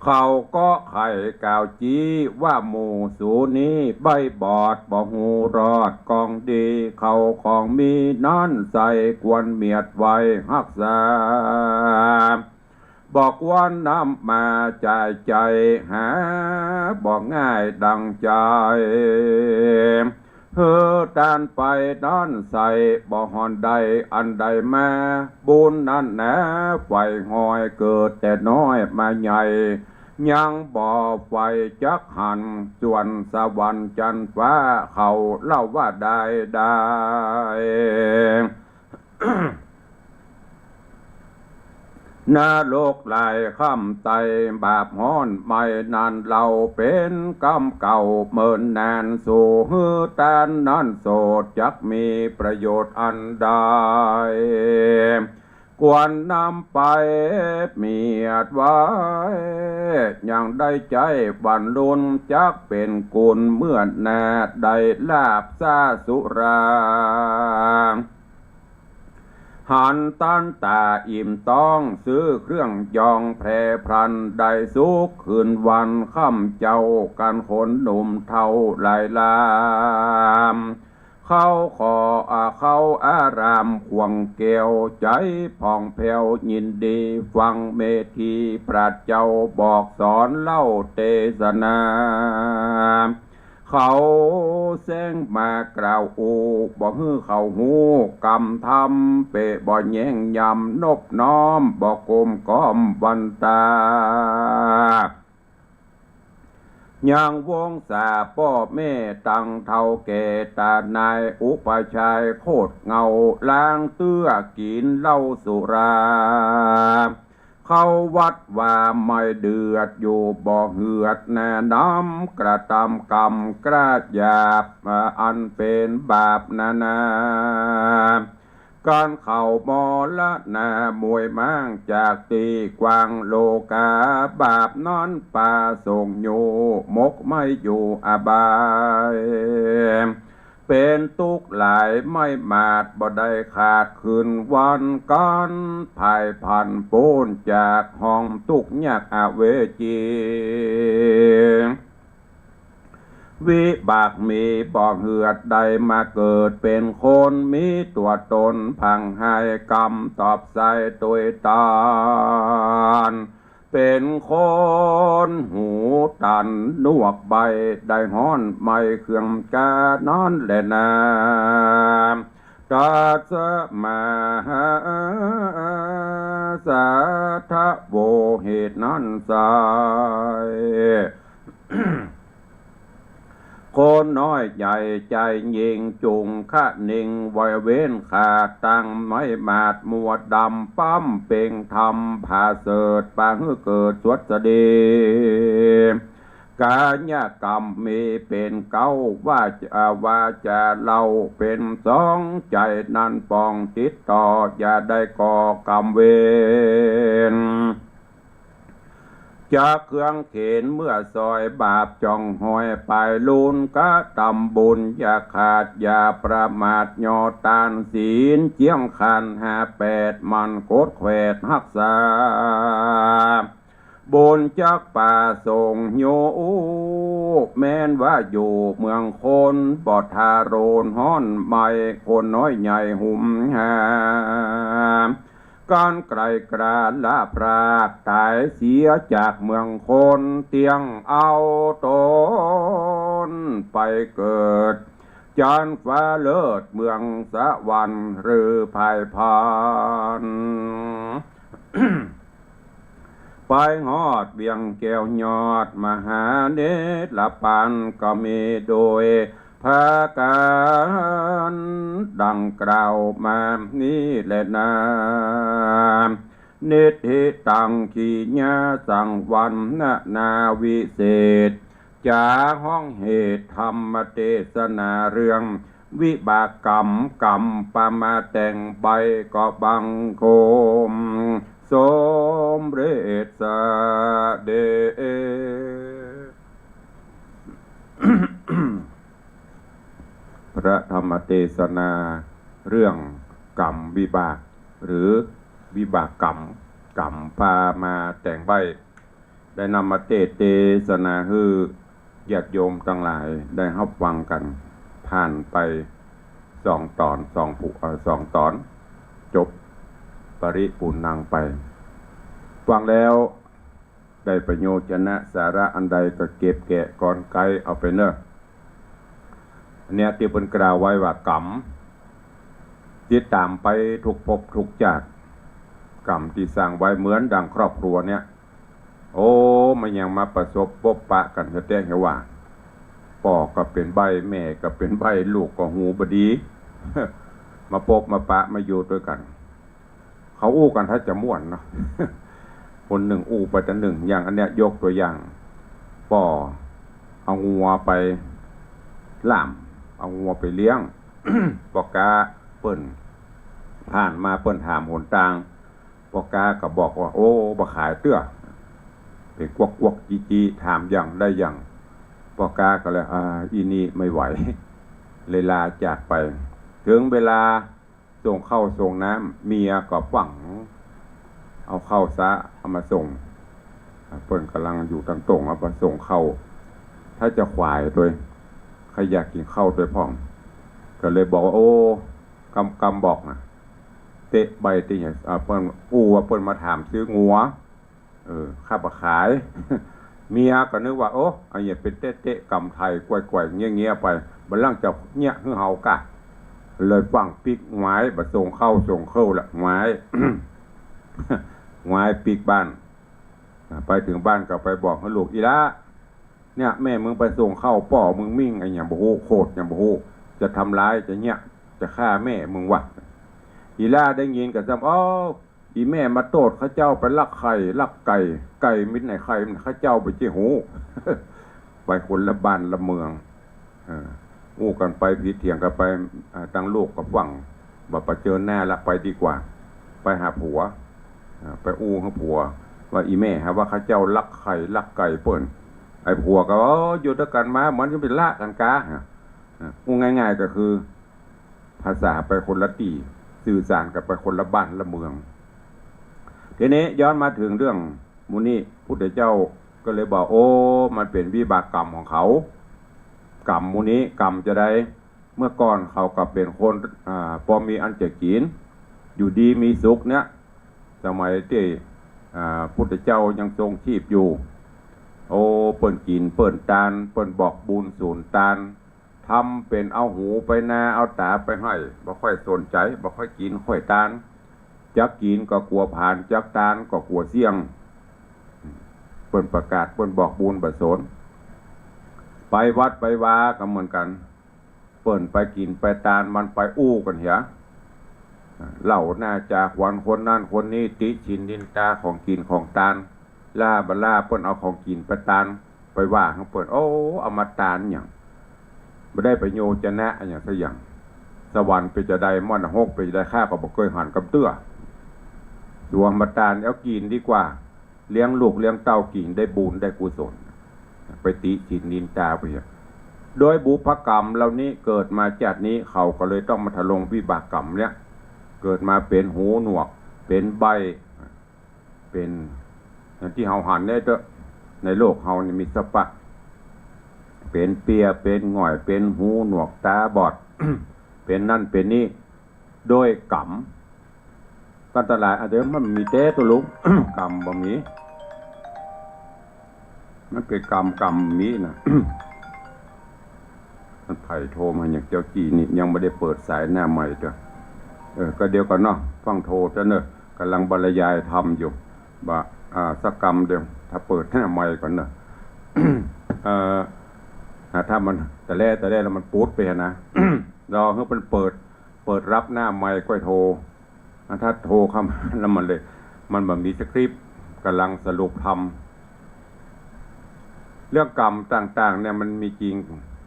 เขาก็ใค่กล่าวจี๊ว่า หมู่สูนี้ใบ้บอด บ่ฮู้รอดของดี เข้าของมีนั้นใส่ ควรเมียดไว้ฮักษา บ่ควรนำมาจ่ายใจ๋ หาบ่ง่ายดังใจ๋ หื้อตันไปนั้นใส่ บ่ห่อนได้อันใดมา บุญนั้นแหนใฝ่ห้อย เกิดแต่น้อยมาใหญ่ ยังบ่ใฝ่จักหัน ส่วนสวรรค์จั๊นฟ้า เขาเล่าว่าได้ได้ นรกหลายค่ำไต่ บาปฮ้อนไหม้นั้นเล่า เป๋นกรรมเก่าเมินนาน สูหื้อตานนั้นโสด จักมีประโยชน์อันใด ควรนำไปเมียดไว้ ยังได้ใจ๊บรรลุน จักเป๋นกุณเมื่อหน้า ได้ลาภสาสุรา หันตันต๋าอิ่มต๊อง ซื้อเครื่องยองแพร่พลัน ได้สุขคืนวันค่ำเจ๊า กั๋นคนหนุ่มเฒ่าหลายลาม เข้าขออาเข้าอารามขวังแก้ว ใจ๋ผ่องแผ้วยินดี ฟังเมธีพระเจ้าบอกสอนเล่าเตสนา เขาแสงมากล่าวอู้ บ่หื้อเขาฮู้กำธรรม เป๋บ่แย้งยำนบน้อม บ่ก้มก้อมวันตา ยังวงศาป้อแม่ตังเฒ่าแก่ต๋านาย อุปชายโคตรเหง้า ล้างเตื้อกิ๋นเหล้าสุรา เข้าวัดว่าไม่เดือด อยู่บ่เหือดแน่น้ำ กระตำกรรมกล้าหยาบ อันเป๋นบาปนานา กั๋นเข้ามรณะมวยม้างจากตี้กว้างโลกา บาปนั้นปาส่งอยู่ หมกไหม้อยู่อบาย เป๋นตุ๊กข์หลายไม่หมาด บ่ได้ขาดคืนวัน กั๋นผายผันป๊นจากห้องตุ๊กข์ยากอเวจี วิบากมีบ่เหือด ได้มาเกิดเป๋นคน มีตั๋วต๋นพังหาย กรรมตอบใส่ตวยตาน เป๋นคนหูตันหนวกใบ้ ได้ฮ้อนไหม้เครื่องกานั้นแลนา ตัสมา สาทะโว เหตุนั้นไซร้ คนน้อยใหญ่ใจ๋ยิ่ง จุ่งคะนิงไว้เว้นขาด ตั้งไม่หมาดมัวดำ ป๊ำเป่งธรรมผาเสริฐ ปาหื้อเกิดสวัสดี กายกรรมมีเป๋นเก๊า วาจา วาจาเล่าเป๋นสอง ใจ๋นั้นปองติดต่อ อย่าได้ก่อกรรมเวร จากเครื่องเข็ญเมื่อซอย บาปจ่องหอยปายลูน กระตำบุญอย่าขาด อย่าประมาท ย่อตานศีลเจียงขันห้าแปด หมั่นกดแขวดฮักษา บุญจักปาส่งโย แม้นว่าอยู่เมืองคน บ่ทาโรนฮ้อนไหม้ คนน้อยใหญ่หุมหา กั๋นไกลกราละพราก ต๋ายเสียจากเมืองคน เตียงเอาต๋นไปเกิด จั๊นฟ้าเลิศเมืองสวรรค์หรือผายพาน ไปฮอดเวียงแก้วยอดมหาเนรปาน ก็มีโดย อาก๋านดังกล่าวมานี้แลนา นิฏฐิตัง กิริยาสังวรรณนาวิเศษ จ๋าฮ้องเหตุธรรมเตสนาเรื่องวิบากกรรม กรรมปะมาแต่งใบ้ก็บังคมสมเร็จเสด็จ พระธรรมเตสนาเรื่องกรรมวิบาก หรือวิบากกรรม กรรมปะมาแต่งใบ้ ได้นำมาเตสน์เตสนาหื้อญาติโยมตังหลายได้ฮับฟังกั๋น ผ่านไปสองต๋อน สองผู้ เอ่อ สองต๋อน จบปริปูรณังไป ฟังแล้วได้ประโยชน์นะ สาระอันใดก็เก็บแกะกรอนไกเอาไปเน่อ อันเนี้ยตี้เปิ้นกล่าวไว้ว่ากรรม ติดต๋ามไปทุกภพทุกจาติ กรรมตี้สร้างไว้เหมือนดังครอบครัวเนี่ย โอ้ มันยังมาประสบปบปะกั๋นแต๊ๆ เหียว่า ป้อก็เป๋นใบ้ แม่ก็เป๋นใบ้ ลูกก็หูบ่ดี มาปบมาปะมาอยู่ตวยกั๋น เขาอู้กั๋นถ้าจะม่วนเนาะ คนนึ่งอู้ไปตะนึ่ง อย่างอันเนี้ยยกตั๋วอย่าง ป้อเอางัวไปล่าม เอางัวไปเลี้ยง ป้อก๊าเปิ้นผ่านมาเปิ้นถามหนตาง ป้อก๊าก็บอกว่า โอ้ บ่ขายเตื้อ เป๋นกวักๆ จี๊ๆ ถามหยังได้หยัง ป้อก๊าก็เลย อ่า อี้นี่ไม่ไหว เลยลาจากไป เถิงเวลา ส่งข้าวส่งน้ำ เมียก็ฟั่งเอาข้าวซะ เอามาส่ง เปิ้นก่ำลังอยู่ตางต้ง เอามาส่งข้าว ถ้าจะขวายตวย ใค่อยากกิ๋นข้าวตวยพ่อง ก็เลยบอกว่า โอ้ กำ กำบอกนะ เต๊ะใบ้เต๊ะหยัง อ่า เปิ้นอู้ว่าเปิ้นมาถามซื้องัว เออ ข้าบ่ขาย เมียก็นึกว่า โอ้ อันเนี้ยเป๋นเต๊ะๆ กำไถ่ ก้วยๆ เงี้ยๆ ไป บ่าหลังจะเยียะหื้อเฮาก้า เลยฟั่งปิ๊กหวาย บ่ส่งข้าวส่งข้าวละ หวาย หวายปิ๊กบ้าน อ่า ไปเถิงบ้านก็ไปบอกหื้อลูก อีหล้า เนี่ย แม่มึงไปส่งข้าว ป้อมึงมิ่งอะหยังบ่ฮู้ โขดหยังบ่ฮู้ จะทำร้าย จะเยียะ จะฆ่าแม่มึงวะ อีหล้าได้ยินก็ซ้ำ อ้อ อีแม่มาโต้ษข้าเจ้าไปลักไข่ลักไก่ ไก่มีไหนไข่มัน ข้าเจ้าบ่ใจ้ฮู้ ไปคนละบ้านละเมือง เออ อู้กั๋นไปผิดเถียงกั๋นไป อ่า ตังลูกก็ฟั่ง บ่ประเจิญหน้าละ ไปดีกว่า ไปหาผัว อ่า ไปอู้หื้อผัว ว่าอีแม่หาว่าข้าเจ้าลักไข่ลักไก่เปิ้น ไอ้ผัวก็ เออ อยู่ตวยกั๋นมา มันจะไปละกั๋นกา อ่า อู้ง่ายๆ ก็คือ ภาษาไปคนละตี้ สื่อสารกั๋นไปคนละบ้านละเมือง ทีนี้ย้อนมาเถิงเรื่องหมู่นี้ พุทธเจ้าก็เลยบอก โอ้ มันเป๋นวิบากกรรมของเขา กรรมหมู่นี้ กรรมจาใด เมื่อก่อนเขาก็เป๋นคน อ่า ปอมีอันจะกิ๋น อยู่ดีมีสุขเนี่ย สมัยตี้ อ่า พุทธเจ้ายังทรงชีพอยู่ โอ้ เปิ้นกิ๋นเปิ้นตาน เปิ้นบอกบุญสูนตาน ทำเป๋นเอาหูไปนา เอาต๋าไปไฮ่ บ่ค่อยสนใจ๋ บ่ค่อยกิ๋นค่อยตาน จักกิ๋นก็กั๋วผลาญ จักตานก็กั๋วเสี้ยง เปิ้นประกาศ เปิ้นบอกบุญบ่สน ไปวัดไปวาก็เหมือนกั๋น เปิ้นไปกิ๋นไปตาน มันไปอู้กั๋นเหีย เล่าหน้าจาขวัญคนนั้นคนนี้ ติฉิ่นนินตาของกิ๋นของตาน ล้าบ่ล้า เปิ้นเอาของกิ๋นไปตาน ไปว่าหื้อเปิ้น โอ้ เอามาตานหยัง บ่ได้ประโยชน์จะนะอะหยังสักอย่าง สวรรค์เป๋นจาใด มรณหกเป๋นจาใด ข้าก็บ่เกยหันกำเตื้อ ตั๋วมาตาน เอากิ๋นดีกว่า เลี้ยงลูกเลี้ยงเต้ากิ๋นได้บุญได้กุศล ไปติฉิ่นนินตาไปเหีย โดยบุพกรรมเหล่านี้เกิดมาจาตินี้ เขาก็เลยต้องมาทะลงวิบากกรรมเนี่ย เกิดมาเป๋นหูหนวก เป๋นใบ้ เป๋น อย่างตี้เฮาหันเนี่ยเต๊อะ ในโลกเฮานี่มีสภาพ เป๋นเปีย เป๋นง่อย เป๋นหูหนวกต๋าบอด เป๋นนั่นเป๋นนี่ โดยกรรม กั๋นตังหลาย อันเดียวมันมีเต๊ะตัวลุง กรรมบ่มี มันเป๋นกรรม กรรมมีนะ มันใผโทรมาอย่างเจ้าจี้นี่ ยังบ่ได้เปิดสายหน้าไมค์เต๊อะ เออ ก็เดี๋ยวก่อนเนาะ ฟั่งโทรเต๊อะเน่อ ก่ำลังบรรยายธรรมอยู่ บ่า อ่า สักกำเดียว ถ้าเปิดหน้าไมค์ก่อนเน่อ เอ่อ นะ ถ้ามันตะแล่ตะแล่แล้วมันปูดไปหั้นนะ รอหื้อมันเปิด เปิดฮับหน้าไมค์ก้อยโทร อ่ะ ถ้าโทรเข้ามาแล้วมันเลย มันบ่มีสคริปต์ ก่ำลังสรุปธรรม เรื่องกรรมต่างๆ เนี่ยมันมีจริง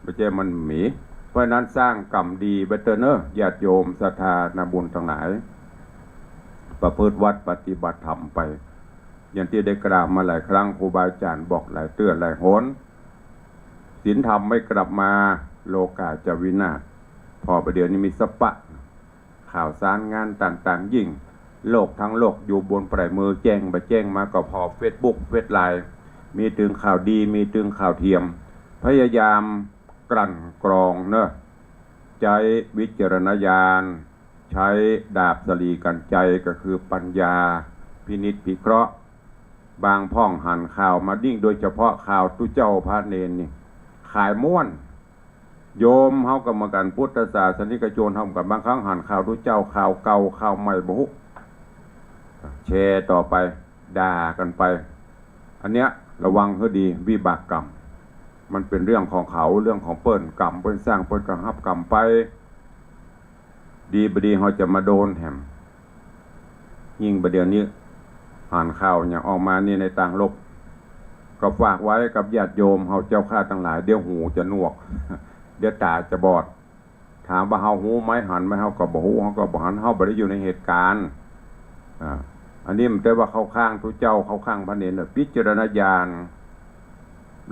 บ่ใจ้มันบ่มี เพราะฉะนั้นสร้างกรรมดีไว้เต๊อะเนอะ ญาติโยมศรัทธานาบุญตังหลาย ประพฤติวัตรปฏิบัติธรรมไป อย่างตี้ได้กล่าวมาหลายครั้ง ครูบาอาจ๋ารย์บอกหลายเตื้อหลายหน ศีลธรรมไม่กลับมา โลก๋าจะวินาศ ผ่อบ่าเดี่ยวนี้มีสปะ ข่าวสารงานต่างๆ ยิ่ง โลกทั้งโลกอยู่บนปลายมือ แจ้งบ่แจ้งมาก็ผ่อเฟซบุ๊ก เฟซไลน์ มีตึงข่าวดี มีตึงข่าวเทียม พยายามกลั่นกรองเนอะ ใจ๊วิจารณญาณ ใจ๊ดาบสะหลีกัญไชย ก็คือปัญญาพินิจพิเคราะห์ บางพ่องหันข่าวมายิ่ง โดยเฉพาะข่าวตุ๊เจ้าพระเณรนี่ ขายม่วน โยมเฮาก็เหมือนกั๋น พุทธศาสนิกชนเฮาเหมือนกั๋น บางครั้งหันข่าวตุ๊เจ้า ข่าวเก่าข่าวใหม่บ่ฮู้ แชร์ต่อไป ด่ากั๋นไป อันเนี้ยระวังหื้อดี วิบากกรรม มันเป๋นเรื่องของเขา เรื่องของเปิ้น กรรมเปิ้นสร้าง เปิ้นก็ฮับกรรมไป ดีบ่ดีเฮาจะมาโดนแหม ยิ่งบ่าเดี่ยวนี้หันข่าวหยังออกมานี่ในตางลบ ก็ฝากไว้กับญาติโยมเฮาเจ้าข้าตังหลาย เดี๋ยวหูจะหนวก เดี๋ยวต๋าจะบอด ถามว่าเฮาฮู้ไหม หันไหม เฮาก็บ่ฮู้ เฮาก็บ่หัน เฮาบ่ได้อยู่ในเหตุก๋ารณ์ อ่า อันนี้มันบ่ใจ้ว่าเข้าข้างตุ๊เจ้า เข้าข้างพระเณรเนอะ พิจารณญาณ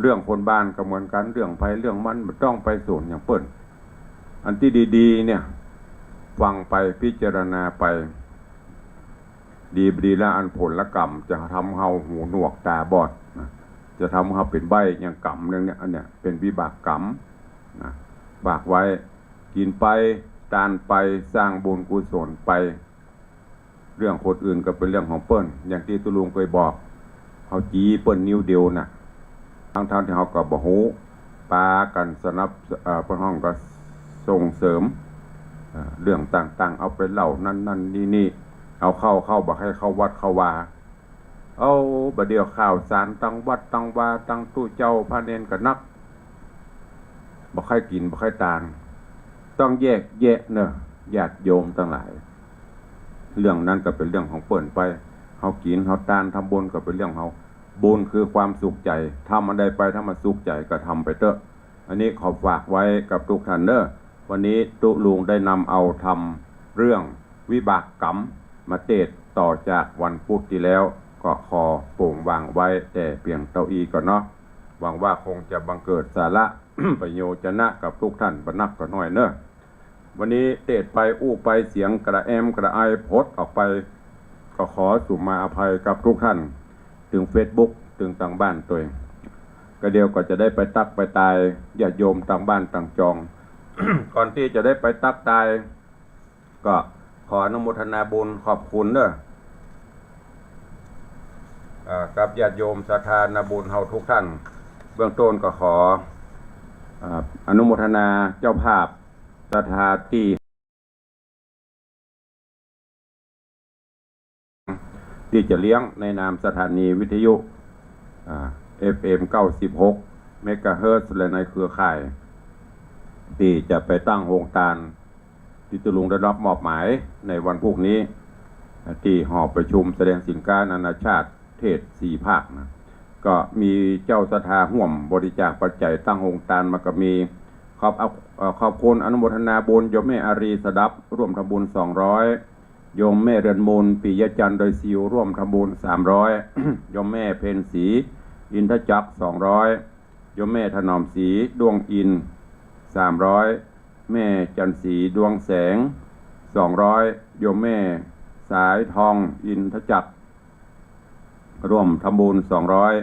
เรื่องคนบ้านก็เหมือนกั๋น เรื่องใผเรื่องมัน บ่ต้องไปสนหยังเปิ้น อันตี้ดีๆ เนี่ย ฟังไป พิจารณาไป ดีบ่ดีแล้วอันผลกรรมจะทำเฮาหูหนวกต๋าบอดนะ จะทำเฮาเป๋นใบ้ อย่างกรรมเรื่องเนี้ย อันเนี้ยเป๋นวิบากกรรมนะ ฝากไว้ กิ๋นไป ตานไป สร้างบุญกุศลไป เรื่องคนอื่นก็เป๋นเรื่องของเปิ้น อย่างตี้ตุ๊ลุงเกยบอก เฮาจี๊เปิ้นนิ้วเดียวน่ะ ตังๆ ตี้เฮาก็บ่ฮู้ ปากั๋นสนับ เอ่อ เปิ้นฮ้องก็ส่งเสริม เอ่อ เรื่องต่างๆ เอาไปเล่านั่นๆ นี่ๆ เอาเข้า เข้าบ่ใค่เข้าวัดเข้าวา เอา บ่าเดี่ยวข่าวสารตังวัดตังวา ตังตุ๊เจ้าพระเณรก็นัก บ่ใค่กิ๋น บ่ใค่ตาน ต้องแยกแยะเนอะ ญาติโยมตังหลาย เรื่องนั้นก็เป๋นเรื่องของเปิ้นไป เฮากิ๋น เฮาตาน ทำบุญก็เป๋นเรื่องเฮา บุญคือความสุขใจ๋ ทำอันใดไปถ้ามันสุขใจ๋ก็ทำไปเต๊อะ อันนี้ขอฝากไว้กับทุกท่านเนอะ วันนี้ตุ๊ลุงได้นำเอาธรรมเรื่องวิบากกรรมมาเตสน์ต่อจากวันพุธตี้แล้ว ก็ขอโป่งวางไว้แต่เปียงเต้าอี้ก่อนเนาะ หวังว่าคงจะบังเกิดสาระ ประโยชนะกับทุกท่าน บ่นักก็น้อยเนอะ วันนี้เตสน์ไปอู้ไปเสียงกระแอมกระไอผดออกไป ก็ขอสุมาอภัยกับทุกท่าน ตึงเฟซบุ๊ก ตึงตางบ้านตวย ก็เดี๋ยวก็จะได้ไปตั๊กไปตายญาติโยมตางบ้านตางจอง ก่อนตี้จะได้ไปตั๊กตาย ก็ขออนุโมทนาบุญขอบคุณเนอะ เอ่อ กับญาติโยมศรัทธานาบุญเฮาทุกท่าน เบื้องต้นก็ขอ เอ่อ อนุโมทนาเจ้าภาพศรัทธาตี้ ตี้จะเลี้ยงในนามสถานีวิทยุ อ่า เอฟเอ็ม เก้าสิบหก เมกะเฮิรตซ์ และในเครือข่าย ตี้จะไปตั้งโฮงตาน ตี้ตุ๊ลุงได้รับมอบหมายในวันพุธนี้ ตี้หอประชุมแสดงสินค้านานาชาติเทศสี่ภาคนะ ก็มีเจ้าศรัทธาฮ่วมบริจาคปัจจัยตั้งโฮงตานมาก็มี ขอบ เอ่อ ขอบคุณอนุโมทนาบุญโยมแม่อารีสดับ ร่วมทำบุญสองร้อย โยมแม่เรือนมูล ปิยะจันทร์ ดอยซิว ร่วมทำบุญสามร้อย โยมแม่เพ็ญศรี อินทจักร สองร้อย โยมแม่ถนอมศรี ด้วงอินทร์ สามร้อย แม่จันทร์ศรี ดวงแสง สองร้อย โยมแม่สายทอง อินทจักร ร่วมทำบุญสองร้อย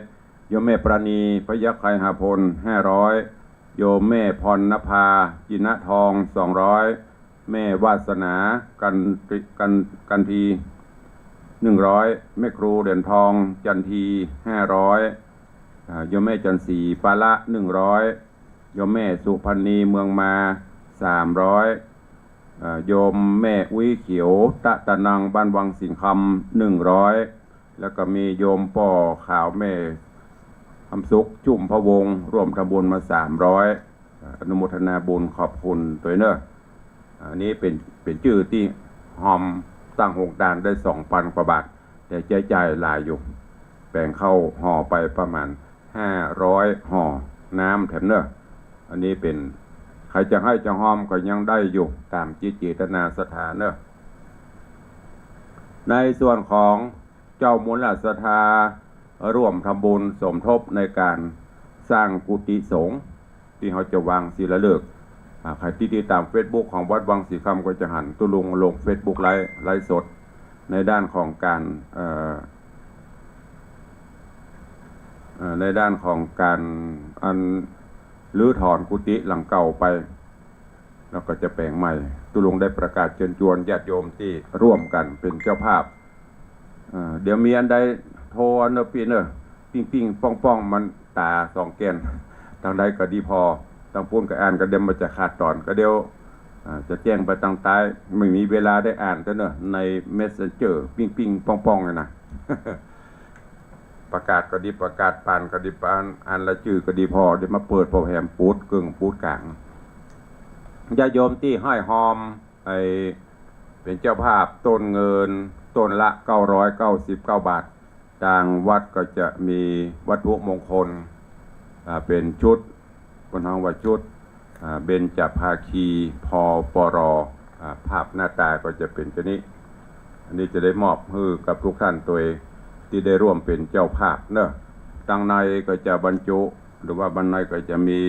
โยมแม่ปราณี พยัคฆ์ไคหพล ห้าร้อย โยมแม่พรณภา จินทอง สองร้อย แม่วาสนา กันติ กัน กันที หนึ่งร้อย แม่ครูเหรียญทอง จันที ห้าร้อย อ่า โยมแม่จันทร์ศรี ปาละ หนึ่งร้อย โยมแม่สุพรรณี เมืองมา สามร้อย อ่า โยมแม่อุ๊ยเขียว ตะตะนัง บ้านวังสิงห์คำ หนึ่งร้อย แล้วก็มีโยมป้อขาว แม่ เอ ำสุข ชุ่มพะวงศ์ ร่วมทำบุญมาสามร้อย อนุโมทนาบุญขอบคุณตวยเน่อ อันนี้เป๋น เป๋นจื้อตี้ฮอมตั้งโฮงตานได้สองปันกว่าบาท แต่ใจ๊จ่ายหลายอยู่ แป๋งข้าวห่อไปประมาณห้าร้อยห่อ น้ำแถมเน่อ อันนี้เป๋น ใผจะให้จะฮอมก็ยังได้อยู่ ต๋ามจิตเจตนาศรัทธาเน่อ ในส่วนของเจ้ามูลศรัทธาร่วมทำบุญสมทบในก๋านสร้างกุฏิสงฆ์ ตี้เฮาจะวางศิลาฤกษ์ อ่า ใผตี้ติดต๋ามเฟซบุ๊กของวัดวังสีคำก็จะหันตุ๊ลุงลงเฟซบุ๊กไลฟ์ ไลฟ์สด ในด้านของก๋าน เอ่อ เอ่อ ในด้านของก๋านอันรื้อถอนกุฏิหลังเก่าไป แล้วก็จะแป๋งใหม่ ตุ๊ลุงได้ประกาศเจิญจวนญาติโยมตี้ร่วมกั๋นเป๋นเจ้าภาพ เอ่อ เดี๋ยวมีอันใดโทรเน่อปี้เน่อ ปิ้งปิ้งป้องป้อง มันต๋าสองแก่น ตางใดก็ดีผ่อ ตางปู๊นก็อ่าน ก็เดี๋ยวมันจะขาดต๋อน ก็เดี๋ยว อ่า จะแจ้งไปตางใต้ ไม่มีเวลาได้อ่านเต้อเน่อ ในเมสเซนเจอร์ ปิ้งปิ้งป้องป้องเนี่ยนะ ประกาศก็ดีประกาศ ปานก็ดีปาน อ่านรายจื้อก็ดีผ่อ เดี๋ยวมาเปิดผ่อแหมปู๊ดเกิ่งปู๊ดก๋าง ญาติโยมตี้ห้อยฮอม ไอ้ เป๋นเจ้าภาพต้นเงิน ต้นละเก้าร้อยเก้าสิบเก้าบาท ตางวัดก็จะมีวัตถุมงคล อ่า เป๋นชุด เปิ้นฮ้องว่าชุด อ่า เบญจภาคี พปร อ่า ภาพหน้าต๋าก็จะเป๋นจะนี้ อันนี้จะได้มอบหื้อกับทุกท่านตวยตี้ได้ร่วมเป๋นเจ้าภาพเน่อ ตางในก็จะบรรจุ หรือว่าตางในก็จะมี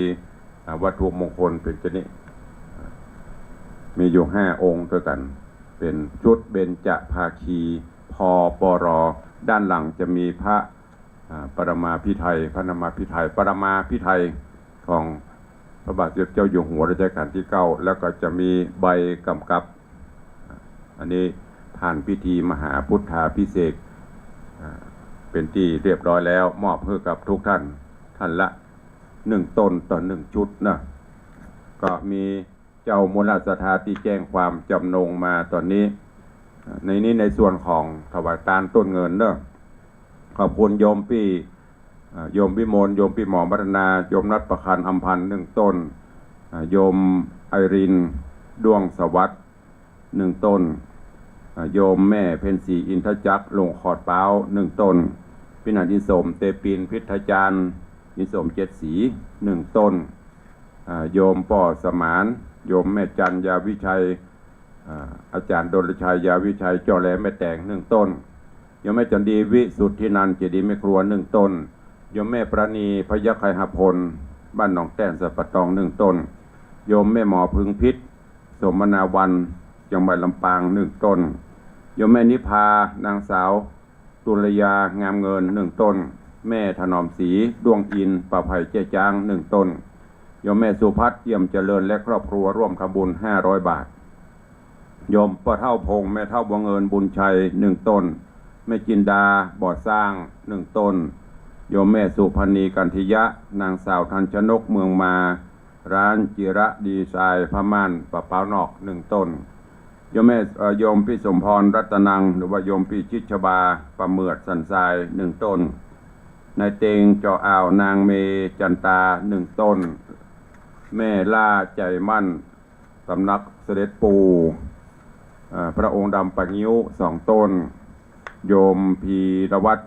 อ่า วัตถุมงคลเป๋นจะนี้ มีอยู่ห้าองค์ตวยกั๋น เป๋นชุดเบญจภาคี พปร ด้านหลังจะมีพระ อ่า ปรมาภิไธย พระนามาภิไธย ปรมาภิไธยของพระบาทสมเด็จเจ้าอยู่หัวรัชกาลตี้เก้า แล้วก็จะมีใบกำกับ อันนี้ผ่านพิธีมหาพุทธาภิเษก อ่า เป๋นตี้เรียบร้อยแล้ว มอบหื้อกับทุกท่าน ท่านละหนึ่งต้นต่อหนึ่งชุดเน่อ ก็มี เจ้ามูลศรัทธาตี้แจ้งความจ๋ำนงมาต๋อนนี้ ในนี้ในส่วนของถวายตานต้นเงินเน่อ ขอบคุณโยมปี้ อ่า โยมวิมล โยมปี้หมอมวัฒนา โยมนัทประคัน อำพันธ์ หนึ่งต้น อ่า โยมไอริน ด้วงสวัสดิ์ หนึ่งต้น อ่า โยมแม่เพ็ญศรี อินทจักร ลงขอดพร้าว หนึ่งต้น ปี้หนาน อินสม เตปิน พิทยาจารย์ อินสม เจ็ดสี หนึ่งต้น อ่า โยมป้อสมาน โยมแม่จันทร์ ยาวิชัย อ่า อาจ๋ารย์ดลชัย ยาวิชัย จ้อแล แม่แตง หนึ่งต้น โยมแม่จันดี วิสุทธินันท์ เจดีย์แม่ครัว หนึ่งต้น โยมแม่ประณี พยัคฆไคหพล บ้านหนองแต้น สันป่าตอง หนึ่งต้น โยมแม่หมอพึงพิษ สมนาวัน จังหวัดลำปาง หนึ่งต้น โยมแม่นิพา นางสาว ตุลยา งามเงิน หนึ่งต้น แม่ถนอมศรี ด้วงอินทร์ ป่าไผ่ แจ้จ๊าง หนึ่งต้น โยมแม่สุพัฒน์ เอี่ยมเจริญ และครอบครัว ร่วมทำบุญ ห้าร้อยบาท โยมป้อเฒ่าพงษ์ แม่เฒ่าบัวเงิน บุญชัย หนึ่งต้น แม่จินดา บ่อสร้าง หนึ่งต้น โยมแม่สุพรรณี กันทิยะ นางสาวทันชนก เมืองมา ร้านจิระดีไซน์ ผ้าม่าน ป่าพร้าวนอก หนึ่งต้น โยมแม่ เอ่อ โยมปี้สมพร รัตนัง หรือว่าโยมปี้ชิดชบา ป่าเหมือด สันทราย หนึ่งต้น นายเต็ง จออ่าว นางเมย์ จันตา หนึ่งต้น แม่ล่า ใจมั่น สำนักเสด็จปู่ เอ่อ พระองค์ดำ ป่างิ้ว สองต้น โยมพีรวัตร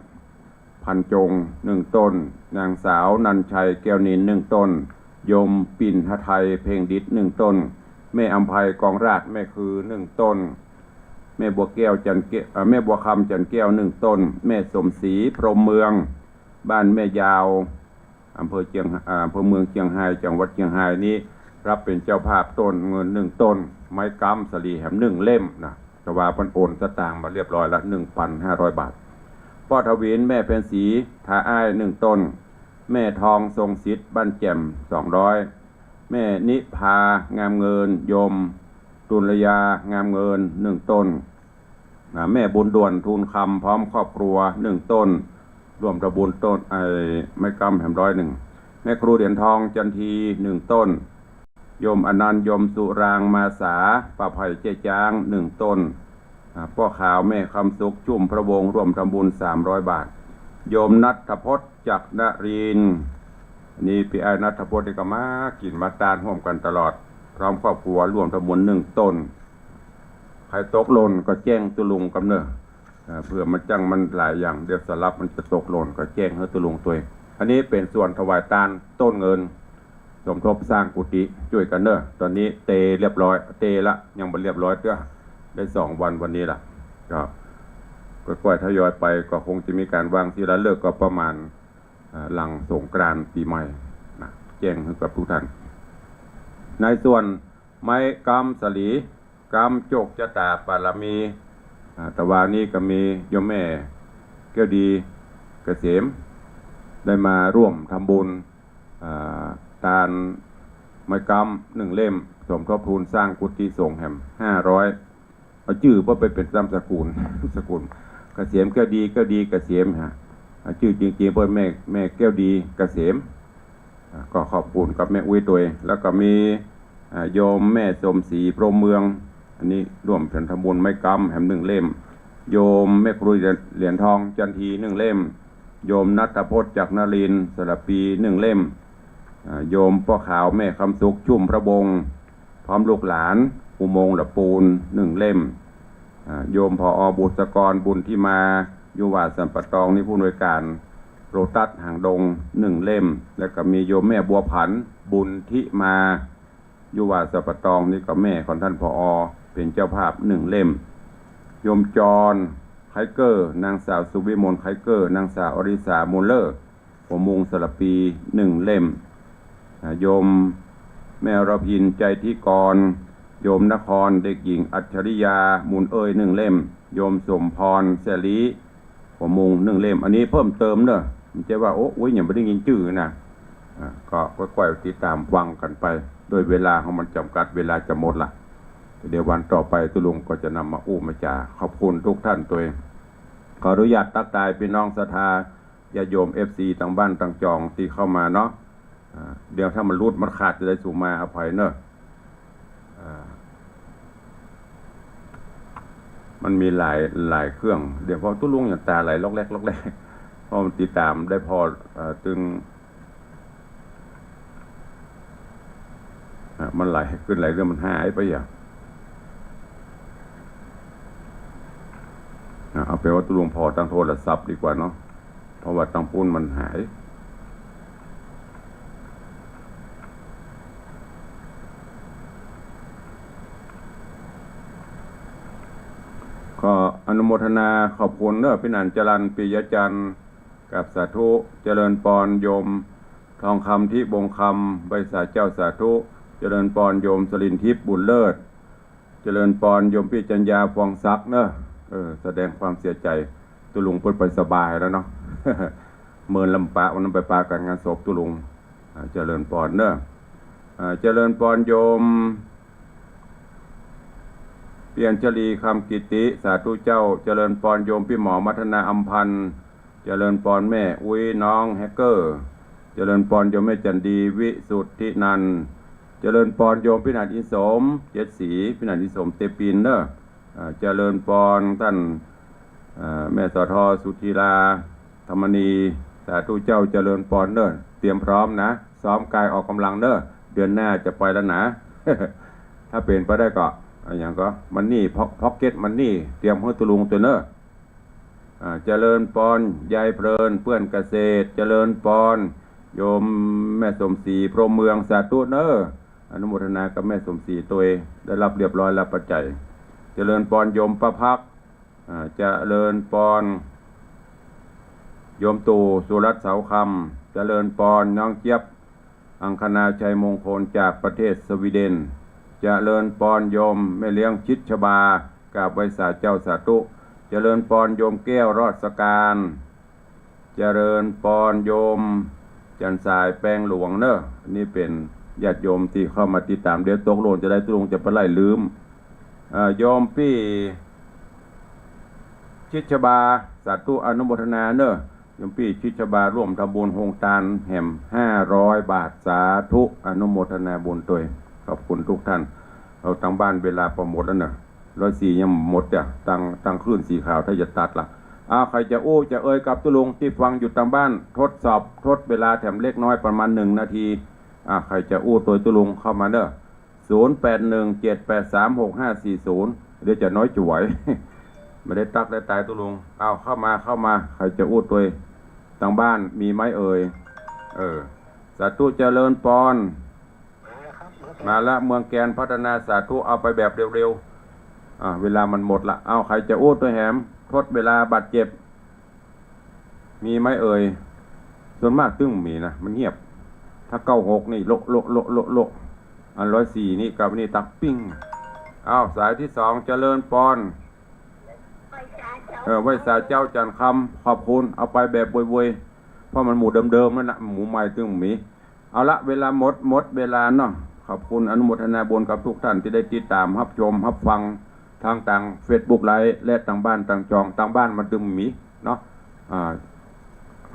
พันจง หนึ่งต้น นางสาวนันชัย แก้วนิน หนึ่งต้น โยมปิ่นหทัย เพ็งดิษ หนึ่งต้น แม่อำไพ กองราช แม่คือ หนึ่งต้น แม่บัวแก้ว จันทร์แก้ว เอ่อ แม่บัวคำ จันทร์แก้ว หนึ่งต้น แม่สมศรี พรหมเมือง บ้านแม่ยาว อำเภอเจียง อ่า อำเภอเมืองเจียงฮาย จังหวัดเจียงฮายนี้ รับเป๋นเจ้าภาพต้นเงิน หนึ่งต้น ไม้ก๊ำสาลีแหม หนึ่งเล่มนะ แต่ว่าเปิ้นโอนสตางค์มาเรียบร้อยละ หนึ่งปันห้าร้อยบาท ป้อทวิน แม่เพ็ญศรี ทาอ้าย หนึ่งต้น แม่ทอง ทรงสิทธิ์ บ้านแจ่ม สองร้อย แม่นิพา งามเงิน โยมตุลยา งามเงิน หนึ่งต้น อ่า แม่บุญด่วน ทูลคำ พร้อมครอบครัว หนึ่งต้น ร่วมทำบุญต้น ไอ้ ไม้ก๊ำแหม ร้อยหนึ่ง แม่ครูเหรียญทอง จันที หนึ่งต้น โยมอนันต์ โยมสุราง มาสา ป่าไผ่ แจ้จ๊าง หนึ่งต้น อ่า ป้อขาว แม่คำสุข ชุ่มพระวงศ์ ร่วมทำบุญ สามร้อยบาท โยมณัฐพจน์ จักรนรินทร์ อันนี้ปี้อ้ายณัฐพจน์นี่ก็มากิ๋นมาตานฮ่วมกั๋นตลอด พร้อมครอบครัวร่วมทำบุญนึ่งต้น ใผตกหล่นก็แจ้งตุ๊ลุงกำเน่อ เอ่อ เผื่อมันจั้งมันหลายอย่าง เดี๋ยวสลับมันจะตกหล่นก็แจ้งหื้อตุ๊ลุงตวย อันนี้เป๋นส่วนถวายตานต้นเงิน สมทบสร้างกุฏิจ้วยกั๋นเน่อ ต๋อนนี้เตเรียบร้อย เตละ ยังบ่เรียบร้อยเตื้อ ได้สองวัน วันนี้ละ ก็ค่อยๆ ทยอยไป ก็คงจะมีก๋านวางศิลาฤกษ์ก็ประมาณ เอ่อ หลังสงกรานต์ปี๋ใหม่นะ แจ้งหื้อกับทุกท่าน ในส่วนไม้กำสาลี กำโจคจะต๋าปารมี อ่า ตะวานี้ก็มีโยมแม่แก้วดีเกษม ได้มาร่วมทำบุญ อ่า ตานไม้กำนึ่งเล่ม สมทบทุนสร้างกุฏิสงฆ์แหมห้าร้อย เอาจื้อเปิ้นไปเป๋นนามสกุล สกุล เกษมแก้วดี แก้วดีเกษมฮะ อ่า จื้อจริงๆ เปิ้นแม่ แม่แก้วดีเกษม อ่า ก็ขอบคุณกับแม่อุ๊ยตวย แล้วก็มี อ่า โยมแม่สมศรี พรหมเมือง อันนี้ร่วมกั๋นทำบุญไม้กำแหมนึ่งเล่ม โยมแม่ครูเหรียญทอง จันที นึ่งเล่ม โยมณัฐพจน์ จักรนรินทร์ สระปี นึ่งเล่ม อ่า โยมป้อขาว แม่คำสุข ชุ่มพระวงศ์ พร้อมลูกหลาน อุโมงค์หละปูน นึ่งเล่ม อ่า โยม ผอ บุษกร บุญทิมา อยู่วัดสันป่าตอง นี่ผู้อำนวยก๋านโลตัสหางดง นึ่งเล่ม แล้วก็มีโยมแม่บัวผัน บุญทิมา อยู่วัดสันป่าตอง นี่ก็แม่ของต้าน ผอ เป๋นเจ้าภาพ นึ่งเล่ม โยมจร ไคเกอร์ นางสาวสุวิมล ไคเกอร์ นางสาวอริสา มูลเลอร์ หัวมุง สระปี นึ่งเล่ม อ่า โยมแม่อรพิน ใจทิกร โยมนคร เด็กหญิงอัจฉริยา มูลเอย นึ่งเล่ม โยมสมพร แสลี หัวมุง นึ่งเล่ม อันนี้เพิ่มเติมเน่อ บ่ใจ้ว่า โอ้ อุ๊ย ยังบ่ได้ยินจื้อนะ อ่า ก็ค่อยๆ ติดต๋ามฟังกั๋นไป ด้วยเวลาของมันจ๋ำกัด เวลาจะหมดละ เดี๋ยววันต่อไปตุ๊ลุงก็จะนำมาอู้มาจ๋า ขอบคุณทุกท่านตวย ขออนุญาตตั๊กตายปี้น้องศรัทธา ญาติโยม เอฟซี ตางบ้านตางจองตี้เข้ามาเนาะ อ่า เดี๋ยวถ้ามันหลุดมันขาดจะได้สูมาอภัยเน่อ อ่า มันมีหลาย หลายเครื่อง เดี๋ยวเพราะตุ๊ลุงยังต๋าไหลล็อกแรกล็อกแรก เพราะมันติดต๋ามได้ผ่อ เอ่อ ตึง อ่ะ มันไหลขึ้นไหลเรื่องมันหายไปอย่าง อ่ะ เอาเป๋นว่าตุ๊ลุงผ่อตางโทรศัพท์ดีกว่าเนาะ เพราะว่าตางปู๊นมันหาย ก็อนุโมทนาขอบคุณเน่อ ปี้หนานจรัญ ปิยจันทร์ กับสาธุ เจริญปอนโยม ทองคำ ทิบงคำ ไหว้สาเจ้า สาธุ เจริญปอนโยม สลินทิพย์ บุญเลิศ เจริญปอนโยมปี้จัญญา ฟองศักดิ์เน่อ เออ แสดงความเสียใจ๋ ตุ๊ลุงเปิ้นไปสบายแล้วเนาะ เมินลำปะ วันนั้นไปปากั๋นงานศพตุ๊ลุง อ่า เจริญปอนเน่อ อ่า เจริญปอนโยม ปี้อัญชลี คำกิติ สาธุเจ้า เจริญปอนโยมปี้หมอ มัทนา อำพันธ์ เจริญปอนแม่อุ๊ย น้องแฮกเกอร์ เจริญปอนโยมแม่จันดี วิสุทธินันท์ เจริญปอนโยมปี้หนานอินสม เจ็ดสี ปี้หนานอินสม เตปินเน่อ อ่า เจริญปอนต้าน อ่า แม่สอทอ สุธีรา ธรรมณี สาธุเจ้า เจริญปอนเน่อ เตรียมพร้อมนะ ซ้อมก๋ายออกก๋ำลังเน่อ เดือนหน้าจะไปแล้วนะ ถ้าเป๋นไปได้ก็ อะหยังก็ มันนี่ พ็อก พ็อกเก็ตมันนี่ เตรียมหื้อตุ๊ลุงตวยเน่อ อ่า เจริญปอน ยายเพลิน เปื้อนเกษตร เจริญปอน โยมแม่สมศรี พรหมเมือง สาธุเน่อ อนุโมทนากับแม่สมศรีตวย ได้รับเรียบร้อยแล้วปัจจัย เจริญปอนโยมป้าพัก อ่า เจริญปอนโยมตู่ สุรัตน์ เสาคำ เจริญปอนน้องเจี๊ยบ อังคณา ชัยมงคล จากประเทศสวีเดน เจริญปอนโยมแม่เลี้ยงชิดชบา กราบไหว้สาเจ้า สาธุ เจริญปอนโยมแก้ว รอดสการ เจริญปอนโยมจันทร์สาย แปงหลวงเน่อ นี่เป๋นญาติโยมตี้เข้ามาติดต๋าม เดี๋ยวตกหล่นจะได้ตุ๊ลุงจะไปไล่ลืม เอ่อ โยมปี้ชิดชบา สาธุ อนุโมทนาเน่อ โยมปี้ชิดชบาร่วมทำบุญโฮงตานแหมห้าร้อยบาท สาธุ อนุโมทนาบุญตวย ขอบคุณทุกท่าน เอาตางบ้านเวลาปอหมดแล้วเน่อ ร้อยสี่ยังหมดจ้ะ ตาง ตางคลื่นสีขาวถ้าจะตัดละ อ้าว ใผจะอู้จะเอ่ยกับตุ๊ลุงตี้ฟังอยู่ตางบ้าน ทดสอบ ทดเวลาแถมเล็กน้อยประมาณหนึ่งนาที อ่า ใผจะอู้ตวยตุ๊ลุงเข้ามาเน่อ ศูนย์แปดหนึ่งเจ็ดแปดสามหกห้าสี่ศูนย์ เดี๋ยวจะน้อยจ๋วย บ่ได้ตั๊กได้ตายตุ๊ลุง อ้าว เข้ามา เข้ามา ใผจะอู้ตวยตางบ้าน มีไหมเอ่ย เออ สาธุเจริญปอน มาละ เมืองแกนพัฒนา สาธุ เอาไปแบบเร็วๆ อ่า เวลามันหมดละ เอา ใผจะอู้ตวยแหม ทดเวลาบาดเจ็บ มีไหมเอ่ย ส่วนมากตึงมีนะ มันเงียบ ถ้าเก้าหกนี่ โละ โละ โละ โละ โละ อันร้อยสี่นี่กับนี่ตักปิ้ง เอา สายที่สอง เจริญปอน เออ ไหว้สาเจ้าจันทร์คำ ขอบคุณ เอาไปแบบโวยๆ เพราะมันหมู่เดิมๆ นั่นนะ หมู่ใหม่ตึงมี เอาละ เวลาหมด หมดเวลาเนาะ ขอบคุณ อนุโมทนาบุญกับทุกท่านตี้ได้ติดตาม ฮับชม ฮับฟัง ทางตางเฟซบุ๊กไลฟ์ และตางบ้านตางจอง ตางบ้านมันตึงมีเนาะ อ่า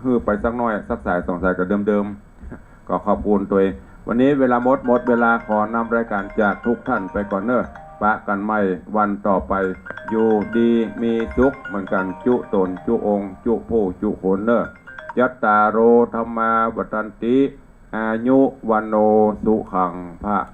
หื้อไปสักหน้อย สักสายสองสายก็เดิมๆ ก็ขอบคุณตวย วันนี้เวลาหมด หมดเวลา ขอนำรายการจากทุกท่านไปก่อนเน่อ ปะกั๋นใหม่วันต่อไป อยู่ดีมีสุขเหมือนกั๋น จุ๊ต๋น จุ๊องค์ จุ๊ผู้ จุ๊คนเน่อ จัตตาโร ธัมมา วัฑฒันติ อายุ วัณโณ สุขัง พะ